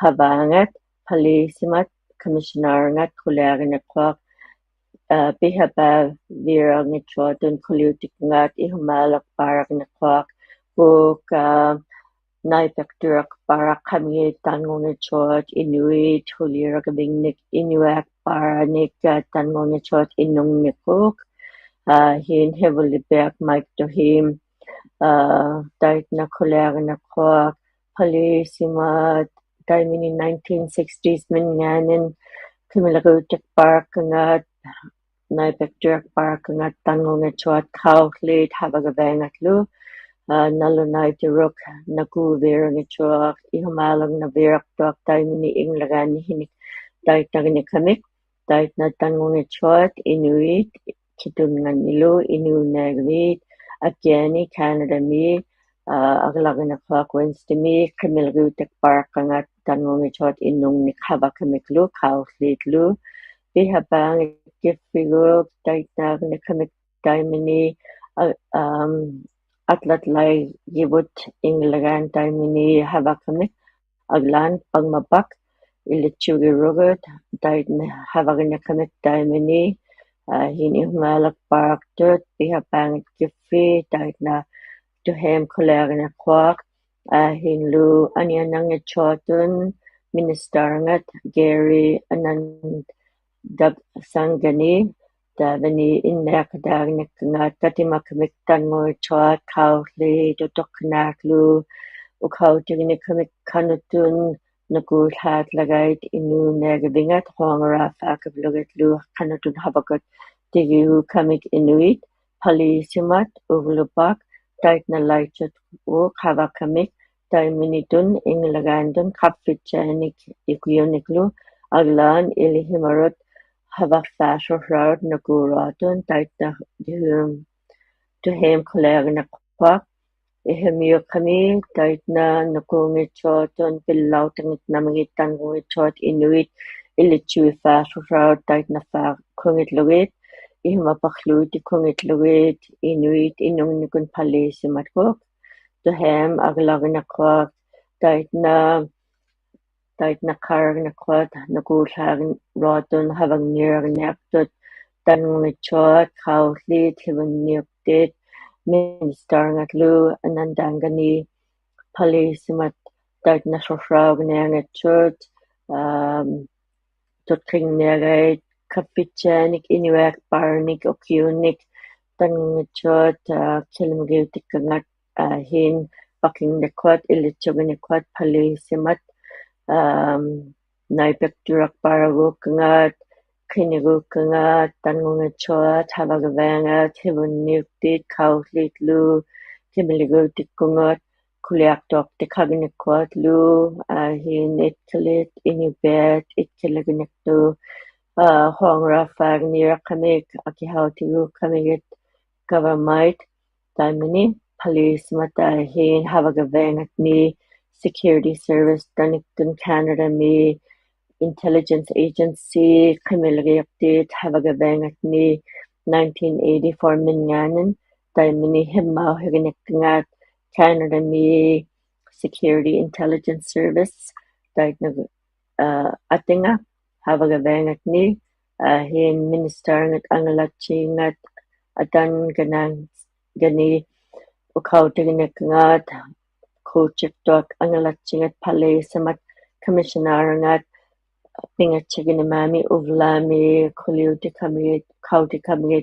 ᕼᐊᕙᖓᑦ, ᐸᓖᓯᒪᑦ commissioner-ᖓᑦ ᖁᓕᐊᕆᓂᖅᑯᐊᖅ, ᐋ, ᐱᖃᐹᕕᓚᙱᑦᑐᐊᑦᑐᑦ ᑯᓕᐅᑎᒃᑲᖓᑦ ᐃᓱᒫᓕᖅᐹᕋᕐᓂᖅᑯᐊᖅ, ᑯᒃᑲ, ᐋ, ᓇᐃᐱᖅᑐᓛᖅᐹᕋᕐᓂᖅᑲᒥᒃ ᑕᓐᖑᙱᑦᑐᐊᑦ ᐃᓄᐃᑦ ᓱᓕᕋᕕᖕᓂᒃ ᐃᓄᐊᖅᐹᕋᓂᒃ ᑕᓐᖑᙱᑦᑐᐊᑦ ᐃᓄᖕᓂᒃᑯᒃ, ᐋ, ᕼᐃᓐ ᕼᐃᕗᓪᓕᐱᐊᖅ Mike Tohim, ᐋ, ᑕᐃᒃᓇ ᖁᓕᐊᕆᓂᖅᑯᐊᖅ, ᐸᓖᓯᒪᑦ ᑕᐃᒪᓃ nineteen sixties-ᒥᙶᓂᒃ ᕿᒥᓚᒋᐅᑎᖅᐹᕋᕐᓂᖅᑲᖓᑦ, ᓇᐃᐱᖅᑐᓛᖅᐹᕋᕐᓂᖅᑲᖓᑦ ᑕᓐᖑᙱᑦᑐᐊᑦ ᑲᐅᓪᓖᑦ ᕼᐊᕙᒐᕕᖓᓗ, ᐋ, ᓇᓗᓇᐃᑎᕈᒃ ᓇᑯᕕᓚᙱᑦᑐᐊᖅ ᐃᓱᒫᓗᖕᓇᕕᓚᖅᑐᐊᖅ ᑕᐃᒪᓃ ᐃᖕᓚᒑᓐᓂ ᕼᐃᓂᒃ ᑕᐃᒃᓇᕐᓂᖅᑲᒥᒃ, ᑕᐃᒃᓇ ᑕᓐᖑᙱᑦᑐᐊᑦ ᐃᓄᐃᑦ ᑭᑐᓐᖓᓂᓗ ᐃᓅᓂᐊᕆᕕᑦ ᐊᑭᐊᓂ ᑲᓇᑕᒥ, ᐋ, ᐊᒐᓚᕆᓂᖅᑯᐊᖅ Wednesday-ᒥ ᕿᒥᓚᒋᐅᑎᖅᐹᕋᕐᓂᖅᑲᖓᑦ ᑕᓐᖑᙱᑦᑐᐊᑦ ᐃᓄᖕᓂᒃ ᕼᐊᕙᒃᑲᒥᒃᓗ ᑲᐅᓪᓖᓪᓗ, ᐱᖃᐹᖏᑦ ᑭᕕᒍᒃ ᑕᐃᒃᓇᕐᓂᖅᑲᒥᒃ ᑕᐃᒪᓃ, ᐋ, ᐊᒻ, ᐊᑦᓚᑦᓚᐃᒋᕗᑦ ᐃᖕᓚᒑᓐ ᑕᐃᒪᓃ ᕼᐊᕙᒃᑲᒥᒃ, ᐊᒡᓛᓐ ᐸᖕᒪᐸᒃ, ᐃᓕᑦᓱᒋᕈᒍᑦ, ᑕᐃᒃᓇ ᕼᐊᕙᒃᑲᕐᓂᖅᑲᒥᒃ ᑕᐃᒪᓃ, ᐋ, ᕼᐃᓐ ᐃᓱᒫᓕᖅᐹᕋᖅᑐᑦ, ᐱᖃᐹᖏᑦ ᑭᕕᒃ, ᑕᐃᒃᓇ Tohim ᖁᓕᐊᕆᓂᖅᑯᐊᖅ, ᐋ, ᕼᐃᓐᓗ ᐊᓂᐊᓇᙱᑦᑐᐊᑦᑐᑦ minister-ᖓᑦ Gary Anand Dabsangani, ᑕᕝᕙᓂ ᐃᓐᓇᖃᑦᑕᕐᓂᖅᑲᖓᑦ ᑲᑎᒪᒃᑲᒥᒃ ᑕᓐᖑᙱᑦᑐᐊᑦ ᑲᐅᓪᓖᑦ ᑐᒃᑲᓇᒃᑯᓗ, ᐅᖃᐅᑎᒋᓂᖅᑲᒥᒃ ᖃᓄᑐᓐ ᓄᑯᓪᓵᓪᓚᕆᑦ ᐃᓅᓂᐊᕆᕕᖓᑦ ᖁᐊᖑᓛᕆᐊᖃᕐᓗᒋᓪᓗ ᖃᓄᑐᓐ ᕼᐊᕙᒃᑲᖅᑎᒋᐅᒃᑲᒥᒃ ᐃᓄᐃᑦ, ᐸᓖᓯᒪᑦ ᐅᕝᕙᓗᐸᒃ, ᑕᐃᒃᓇᓚᐃᑦᑐᑦ ᐅᖃᕙᒃᑲᒥᒃ, ᑕᐃᒪᓃᑦᑐᓐ ᐃᖕᓚᒑᓐᑐᓐ ᖃᕝᕕᑦᑎᐊᓂᒃ ᐃᑯᔪᓂᒃᑯᓗ, ᐊᒡᓛᓐ ᐃᓕᕼᐃᒪᕈᑦ ᕼᐊᕙᒃᓵᓱᕐᓚᐅᑦ ᓄᑯᓗᐊᖅᑐᑦ ᑕᐃᒃᓇ ᑎᕼᐅᒻ, Tohim ᖁᓕᐊᕆᓂᖅᑯᐊᖅ, ᐃᕼᐃᒥᐅᒃᑲᒥ ᑕᐃᒃᓇ ᓄᑰᙱᑦᑐᐊᑦᑐᑦ ᐱᓪᓚᐅᖅᑕᖏᑦ ᓇᒥᖏᑦ ᑕᓐᖑᙱᑦᑐᐊᑦ ᐃᓄᐃᑦ ᐃᓕᑦᓱᐃᕙᓱᓚᐅᖅᑕᐃᑦ ᓇᕙᒃᑯᖏᓪᓗᒋᑦ, ᐃᓱᒪᐸᓗᑎᒃᑯᖏᓪᓗᒋᑦ, ᐃᓄᐃᑦ ᐃᓄᖕᓂᒃᑯᑦ ᐸᓖᓯᒪᒃᑯᑦ, ᑐᓴᒻ ᐊᒡᓚᖏᓐᓇᒃᑯᑦ, ᑕᐃᑦᓇ, ᑕᐃᑦᓇᖃᕋᒃᑯᑦ, ᓄᑯᓪᓚᖅ ᓗᐊᑐᓐ ᓴᕙᖕᓂᕐᓂᐊᖅᑐᑦ, ᑕᓐᖑᙱᑦᑐᑦ, ᖃᐅᓪᓖᑦ, ᓯᕗᓐᓂᐅᒃᑏᑦ, ᒥᓂᔅᑕᕐᖓᓗ, ᐊᓇᓐᑕᖓᓂ, ᐸᓖᓯᒪᑦ, ᑕᐃᑦᓇᓱᓚᐅᖅᑕᖏᑦᑐᑦ, ᐊᒻ, ᑐᒃᑭᖕᓂᐊᕋᐃᑦ, ᑲᕝᕕᑦᑎᐊᓂᒃ, ᐃᓄᐊᒃᐸᕐᓂᒃ, ᐅᑭᐅᓂᒃ, ᑕᓐᖑᙱᑦᑐᑦ, ᐋ, ᑭᓪᓕᒪᒋᐅᑎᒃᑲᖓᑦ, ᐋ, ᕼᐃᓐ, ᐸᑭᖕᓂᒃᑯᑦ, ᐃᓕᑦᓱᖏᓐᓂᒃᑯᑦ, ᐸᓖᓯᒪᑦ, ᐊᒻ, ᓇᐃᐱᒃᑐᓚᖅᐸᕋᒎᒃᑲᖓᑦ, ᑭᓂᒎᒃᑲᖓᑦ, ᑕᓐᖑᙱᑦᑐᑦ, ᓴᕙᖕᓂᕐᓂᐊᖅᑐᑦ, ᓯᕗᓐᓂᐅᒃᑏᑦ, ᖃᐅᓪᓖᓪᓗ, ᑭᒪᓕᒎᑎᒃᑯᖓᑦ, ᑯᓕᐊᖅᑐᖅᑎᒃᑲᖏᓐᓂᒃᑯᓪᓗ, ᐋ, ᕼᐃᓐ ᐃᒃᑭᓕᑦ, ᐃᓄᐱᐊᑦ, ᐃᒃᑭᓕᖏᓐᓂᒃᑐᑦ, ᐋ, ᖁᐊᖑᓚᐅᕙᖏᓐᓂᐊᕋᒃᑲᒪ, ᐊᑭᓴᐅᑎᒍᒃᑲᒪ, ᒐᕙᒪᐃᑦ, ᑕᐃᒪᓃ, ᐸᓖᓯᒪᑦ ᑕᐃᓐᓇ ᓴᕙᖕᓂᕐᓂᖅ, security service, ᑕᓂᒃᑐᓐ ᑲᓇᑕᒥ, intelligence agency, ᑭᒪᓕᒎᑎᑦ, ᓴᕙᖕᓂᕐᓂᖅ, nineteen eighty-four-ᒥᙶᓂᒃ, ᑕᐃᒪᓃ ᓯᒻᒪᐅᓯᖏᓐᓂᒃᑲᖓᑦ, ᑲᓇᑕᒥ, security intelligence service, ᑕᐃᓐᓇ, ᐋ, ᐊᑎᖓ, ᓴᕙᖕᓂᕐᓂᖅ, ᐋ, ᕼᐃᓐ ᒥᓂᔅᑕᕐᖓᑦ ᐊᖓᓚᑦᑎᖓᑦ, ᐊᑕᓐ ᑲᓇᙵᓂ, ᐅᖃᐅᑎᖏᓐᓂᒃᑲᖓᑦ, ᖁᔭᖅᑐᖅ ᐊᖓᓚᑦᑎᖓᑦ ᐸᓖᓯᒪᑦ, ᑲᒥᓯᓇᕐᖓᑦ, ᐱᖓᔪᒍᓐᓇᒪᒥ ᐅᕝᕙᓚᒥ, ᖁᓕᐅᑎᒃᑲᒪ, ᖃᐅᑎᒃᑲᒪ,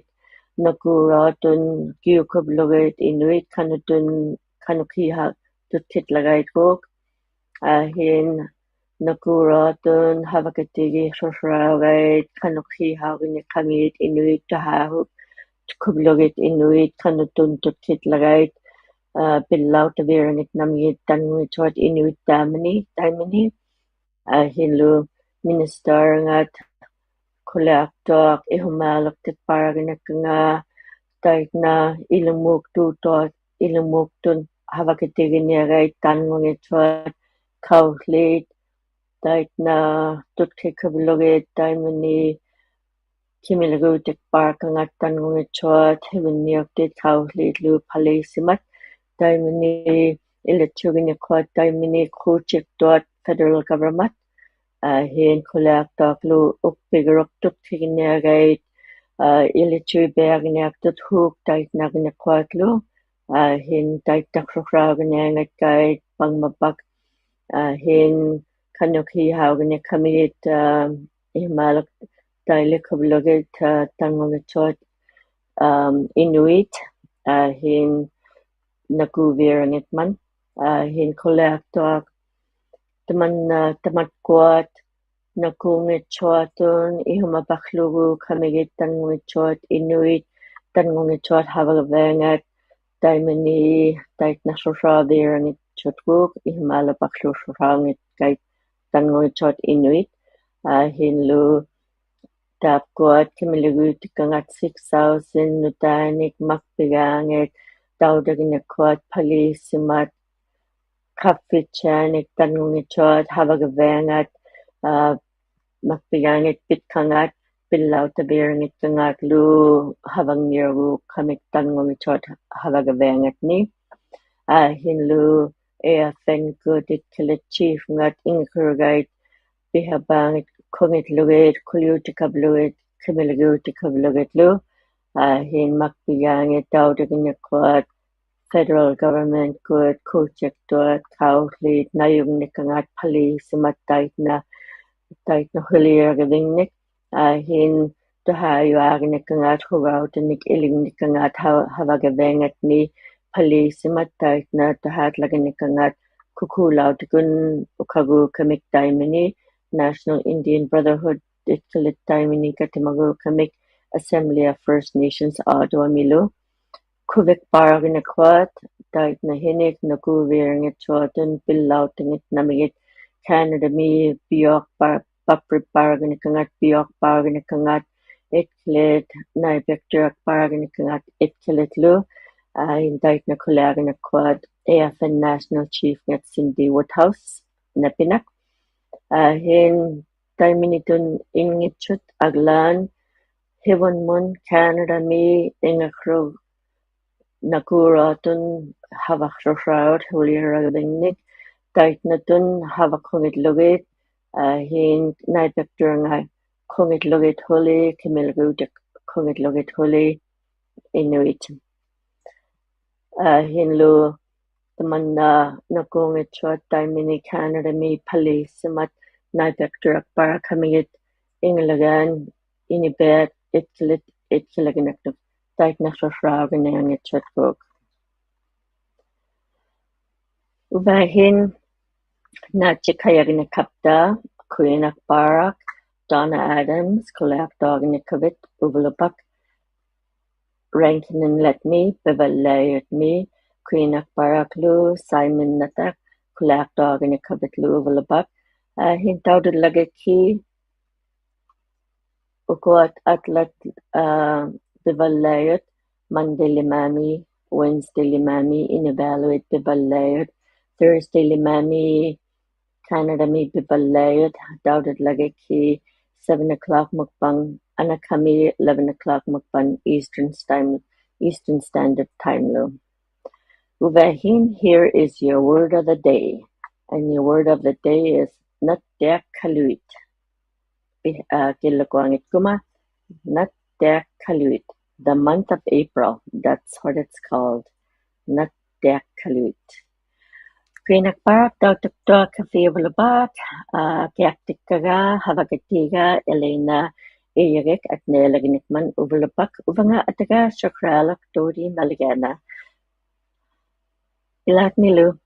ᓄᑯᓗᐊᖅᑐᖅ, ᑭᐅᒃᑲᓪᓗᒋᑦ, ᐃᓄᐃᑦ ᑲᓄᑐᖅ, ᑲᓄᖅᑮᓴᖅᑐᖅ ᑭᑦ ᓚᖓᐃᒎᖅ, ᐋ, ᕼᐃᓐ, ᓄᑯᓗᐊᖅᑐᖅ, ᓴᕙᖃᑎᒋᓱᓚᐅᕋᐃᑦ, ᑲᓄᖅᑮᓴᖃᕐᓂᒃᑲᒪ, ᐃᓄᐃᑦ ᑕᕼᐊᓱ, ᑐᖃᓗᒋᑦ, ᐃᓄᐃᑦ ᑲᓄᑐᖅᑐᖅ ᑭᑦ ᓚᖓᐃᑦ, ᐋ, ᐱᓪᓚᐅᑕᕕᕐᓂᖏᑦ ᓇᒥᒃ, ᑕᓐᖑᙱᑦᑐᑦ, ᐃᓄᐃᑦ ᑕᐃᒪᓃ, ᑕᐃᒪᓃ, ᐋ, ᕼᐃᓐᓗ, ᒥᓂᔅᑕᕐᖓᑦ, ᑯᓕᐊᖅᑐᖅ, ᐃᓱᒪᓗᒃᑎᒃᐸᕋᒃᑭᖓ, ᑕᐃᓐᓇ, ᐃᓗᒨᖅᑐᖅ, ᐃᓗᒨᖅᑐᖅ, ᓴᕙᖃᑎᒋᓂᐊᕋᐃᑦ, ᑕᓐᖑᙱᑦᑐᑦ, ᖃᐅᓪᓖᑦ, ᑕᐃᓐᓇ, ᑐᒃᑭᒃᑲᓪᓗᒋᑦ, ᑕᐃᒪᓃ, ᑭᒪᓕᒎᑎᒃᐸᕋᒃᑭᖓᑦ, ᑕᓐᖑᙱᑦᑐᑦ, ᓯᕗᓐᓂᐅᒃᑏᑦ, ᖃᐅᓪᓖᓪᓗ, ᐸᓖᓯᒪᑦ, ᑕᐃᒪᓃ, ᐃᓕᑦᓱᖏᓐᓂᒃᑯᑦ, ᑕᐃᒪᓃ, ᖁᔭᖅᑐᖅ, federal government, ᐋ, ᕼᐃᓐ ᑯᓕᐊᖅᑐᖅᓗ, ᐅᒃᐱᒋᕈᖅ ᑐᒃᑭᖕᓂᐊᕋᐃᑦ, ᐋ, ᐃᓕᑦᓱᐃᕕᐊᕐᓂᐊᖅᑐᑦ, ᓱᒃᑕᐃᓐᓇᕐᓂᒃᑯᓪᓗ, ᐋ, ᕼᐃᓐ ᑕᐃᑦᑕᖅᓱᓚᐅᖅᑕᖏᓐᓂᖓᑦ ᑲᐃᑦ, ᐸᖕᒪᖅᐸᒃ, ᐋ, ᕼᐃᓐ ᑲᓄᖅᑮᓴᖃᕐᓂᒃᑲᒪ, ᐋ, ᐃᓱᒪᓗᒃ ᑕᐃᓕᒃᑲᓪᓗᒋᑦ, ᐋ, ᑕᓐᖑᙱᑦᑐᑦ, ᐊᒻ, ᐃᓄᐃᑦ, ᐋ, ᕼᐃᓐ ᓇᑯᕕᕐᓂᖏᑦ ᒪᓐ, ᐋ, ᕼᐃᓐ ᑯᓕᐊᖅᑐᖅ, ᑕᒪᓐᓇ, ᐋ, ᑕᒪᑦᑯᐊᑦ, ᓇᑯᙱᑦᑐᖅᑐᖅ, ᐃᓱᒪᐸᓗᒍᒃᑲᒪ, ᑕᓐᖑᙱᑦᑐᑦ, ᐃᓄᐃᑦ, ᑕᓐᖑᙱᑦᑐᑦ, ᓴᕙᖃᕐᓂᖓᑦ, ᑕᐃᒪᓃ, ᑕᐃᑦᓇᓱᓚᐅᕐᓂᖅᑐᖅ, ᐃᓱᒪᓗ ᐸᓗᓱᓚᐅᖅᑕᖏᑦ ᑲᐃᑦ, ᑕᓐᖑᙱᑦᑐᑦ, ᐃᓄᐃᑦ, ᐋ, ᕼᐃᓐᓗ, ᑖᒃᑯᐊᑦ ᑭᒪᓕᒎᑎᒃᑲᖓᑦ six thousand ᓄᑖᓂᒃ ᒪᒃᐱᒑᖏᑦ, ᑕᐅᑕᖏᓐᓂᒃᑯᐊᑦ ᐸᓖᓯᒪᑦ, ᖃᕝᕕᑦᑎᐊᓂᒃ ᑕᓐᖑᙱᑦᑐᑦ, ᓴᕙᖃᕐᓂᖓᑦ, ᐋ, ᒪᒃᐱᒑᖏᑦ ᐱᑦᖃᖓᑦ, ᐱᓪᓚᐅᑕᕕᕐᓂᖏᑦᑲᖓᓗ, ᓴᕙᖕᓂᕐᓂᖅᑯᖅᑲᒪ ᑕᓐᖑᙱᑦᑐᑦ, ᓴᕙᖃᕐᓂᖓᖕᓂ, ᐋ, ᕼᐃᓐᓗ, ᐄ ᐊᕐᕕᖕᓂᒃᑯᑦ ᐃᒃᑭᓕᑦ ᔩᑉᖓᑦ ᐃᖏᕐᕈᕋᐃᑦ, ᐱᓴᐹᖏᑦ ᑯᖏᓪᓗᒋᑦ, ᖁᓕᐅᑎᒃᑲᓪᓗᒋᑦ, ᑭᒪᓕᒎᑎᒃᑲᓪᓗᒋᓪᓗ, ᐋ, ᕼᐃᓐ ᒪᒃᐱᒑᖏᑦ ᑕᐅᑕᖏᓐᓂᒃᑯᐊᑦ, federal government-ᑯᑦ, ᖁᔭᖅᑐᖅ, ᖃᐅᓪᓖᑦ, ᓇᔪᖕᓂᒃᑲᖓᑦ, ᐸᓖᓯᒪᑦ ᑕᐃᓐᓇ, ᑕᐃᓐᓇ ᖁᓕᕆᕕᖕᓂᒃ, ᐋ, ᕼᐃᓐ ᑐᓴᕆᐊᕐᓂᒃᑲᖓᑦ, ᓱᒑᑎᓂᒃ ᐃᓕᖕᓂᒃᑲᖓᑦ, ᓴ-, ᓴᕙᖃᕐᓂᖓᖕᓂ, ᐸᓖᓯᒪᑦ ᑕᐃᓐᓇ, ᑐᓴᓚᖏᓐᓂᒃᑲᖓᑦ, ᑯᑯᓚᐅᑎᒃᑯᑦ, ᐅᖃᕈᒃᑲᒪ ᑕᐃᒪᓃ, National Indian Brotherhood, ᐃᒃᑭᓕᑦ ᑕᐃᒪᓃ ᑲᑎᒪᕈᒃᑲᒪ, Assembly of First Nations Ottawa-ᒥᓗ, ᖁᕕᒃᐸᕋᒃᑭᖓᑦ, ᑕᐃᓐᓇ ᕼᐃᓂᒃ ᓇᑯᕕᕐᓂᖏᑦᑐᖅᑐᖅ ᐱᓪᓚᐅᑕᖏᑦ ᓇᒥᒌᑦ, ᑲᓇᑕᒥ ᐱᐅᖅᐸ-, ᐸᑉᐱᐸᕋᒃᑭᖓᑦ, ᐱᐅᖅᐸᕋᒃᑭᖓᑦ, ᐃᒃᑭᓕᑦ ᓇᐃᐱᒃᑐᕋᒃᐸᕋᒃᑭᖓᑦ, ᐃᒃᑭᓕᓪᓗ, ᐋ, ᕼᐃᓐ ᑕᐃᓐᓇ ᑯᓕᐊᕐᓂᒃᑯᐊᑦ, A F N National Chief-ᖓᑦ Cindy Woodhouse, ᓇᐱᓇᒃ, ᐋ, ᕼᐃᓐ taiminitun inngitsut aglaan hivunmun Canadami ingakrug nakuuraatun havaqsuraut huliaragvingnik taitnatun havakungitlugit, ahin naipikturunga kungitlugit huli, kimilgutik kungitlugit huli Inuit. Ahinlu tamanna nakuungitsuat taimini Canadami paliisimat naipikturakparakhamigit ingilagaan inipit itkilit itkilaginaknuk taitnaqsaqsaqaginangitsuatkuk. Uvahin naatsikayaginikkapta kuinakparak Donna Adams, kuliaqtuaginikkavit uvalupak Rankin Inletmi, pivalliayutmi, kuinakparaklu Simon Natak, kuliaqtuaginikkavitlu uvalupak, ahin taudulagikki ukuat atlat, uh, pivalliayut, Monday limami, Wednesday limami, inivaluit pivalliayut, Thursday limami, Canadami pivalliayut, taudulagikki seven o'clock mukpang, anakami eleven o'clock mukpang Eastern time, Eastern Standard Time lu. Uvahin, here is your word of the day. And your word of the day is nattiakkaluit. Pi-, uh, killukuangitkuma, nattiakkaluit. The month of April, that's what it's called. Nattiakkaluit. Kuinakparak tautuktuakkafiuvalupak, uh, kiaktikkaga, havakatiga, Elena Iyagik, atnilaginikman uvalupak, uvanga ataga, sukralak turi maligana. Ilatnilu.